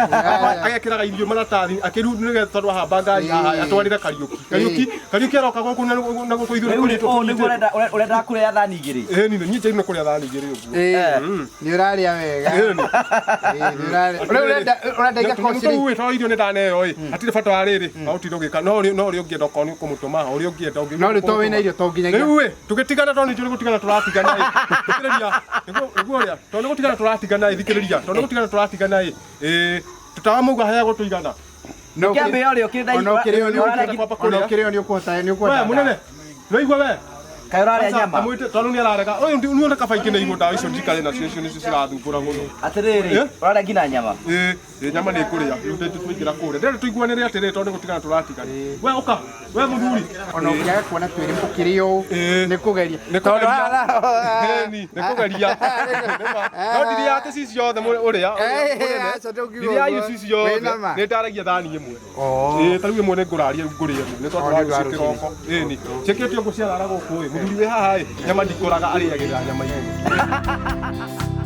[SPEAKER 2] Agekĩraga irio maratathi akĩru nĩgetha tondũ ahamba ngari haha atwarĩre Kariũki. Kariũki Kariũki aroka gũkũ na gũkũ ithuĩ
[SPEAKER 3] Rĩu rĩ
[SPEAKER 2] nĩ
[SPEAKER 3] ũũ nĩguo ũrenda kũrĩa thani igĩrĩ.
[SPEAKER 2] Ĩni, niĩ njagĩrĩirwo kũrĩa thani igĩrĩ ũguo.
[SPEAKER 1] Ĩĩ, nĩ ũrarĩa wega.
[SPEAKER 2] Ĩni.
[SPEAKER 1] Ĩĩ, nĩ ũrarĩa. Rĩu ũrenda igakorwo
[SPEAKER 2] Tondũ
[SPEAKER 1] cirĩ
[SPEAKER 2] rĩu tondũ irio nĩ ndaneo ĩ hatirĩ bata wa rĩrĩ wa gũtinda ũgĩka no ũrĩa no ũrĩa ũngĩenda okorwo nĩ ũkũmũtũma ũrĩa ũngĩenda ũngĩ
[SPEAKER 1] No rĩu to wĩna irio to nginyagia.
[SPEAKER 2] Rĩu ĩ tũgĩtigana tondũ nĩ gũtigana tũratigana ĩ thikĩrĩria nĩguo ũrĩa tondũ nĩ gũtigana tũratigana ĩ thikĩrĩria tondũ nĩ gũtigana tũratigana ĩ ĩ tũtawa mũgwa heagwo tũigana
[SPEAKER 1] No
[SPEAKER 3] Kĩambe ũrĩa ũkĩrĩ
[SPEAKER 1] ona ũkĩrĩo nĩ
[SPEAKER 3] ũrarĩa
[SPEAKER 2] kwamba
[SPEAKER 1] ona
[SPEAKER 2] kũrĩa.
[SPEAKER 1] ũkĩrĩo nĩ ũkũhota nĩ
[SPEAKER 2] we
[SPEAKER 1] ũkũhota.
[SPEAKER 2] mũnene nĩwaigua we
[SPEAKER 3] Kaĩ ũrarĩa nyama?
[SPEAKER 2] Amwĩte tondũ nĩ ararega ũyũ nĩ ũreka baingĩ nĩ igwo ndawa icio njikare nacio icio nĩcio cirathumbũra mũno
[SPEAKER 3] Atĩrĩrĩ,
[SPEAKER 2] Eh?
[SPEAKER 3] ũrarĩa nginya nyama.
[SPEAKER 2] Ĩĩ, ĩĩ, nyama nĩ ĩkũrĩa rĩu tũingĩra kũrĩa ndĩrenda tũiguanĩre atĩrĩrĩ tondũ nĩ gũtigana tũratigana we ũka we mũthuri
[SPEAKER 1] Ona ũngĩaga kuona twĩrĩ ũkĩrĩo ũũ
[SPEAKER 2] Ĩĩ.
[SPEAKER 1] nĩ kũgeria.
[SPEAKER 2] Nĩ
[SPEAKER 1] Tondũ
[SPEAKER 2] kũgeria.
[SPEAKER 1] haha-
[SPEAKER 2] Ĩni, nĩ kũgeria no ndiriaga atĩ ci ciothe ũrĩa
[SPEAKER 1] Eh, aca ndũngiuga
[SPEAKER 2] ndiriaga irio
[SPEAKER 1] ũguo.
[SPEAKER 2] ci ciothe
[SPEAKER 1] Wĩna ma?
[SPEAKER 2] nĩ ndaragia thani ĩmwe
[SPEAKER 1] Oh.
[SPEAKER 2] Ĩĩ, ta rĩu ĩmwe nĩ ngũraria rĩu ngũrĩe ĩmwe nĩ tondũ
[SPEAKER 1] Oh,
[SPEAKER 2] wa
[SPEAKER 1] nĩ ũndũ wa
[SPEAKER 2] rũciũ kĩroko ĩni ciĩkĩte ũguo ciarara gũkũ ĩ mũthuri wĩ haha ĩ nyama ndikũraga arĩagĩrĩra nyama igũrũ.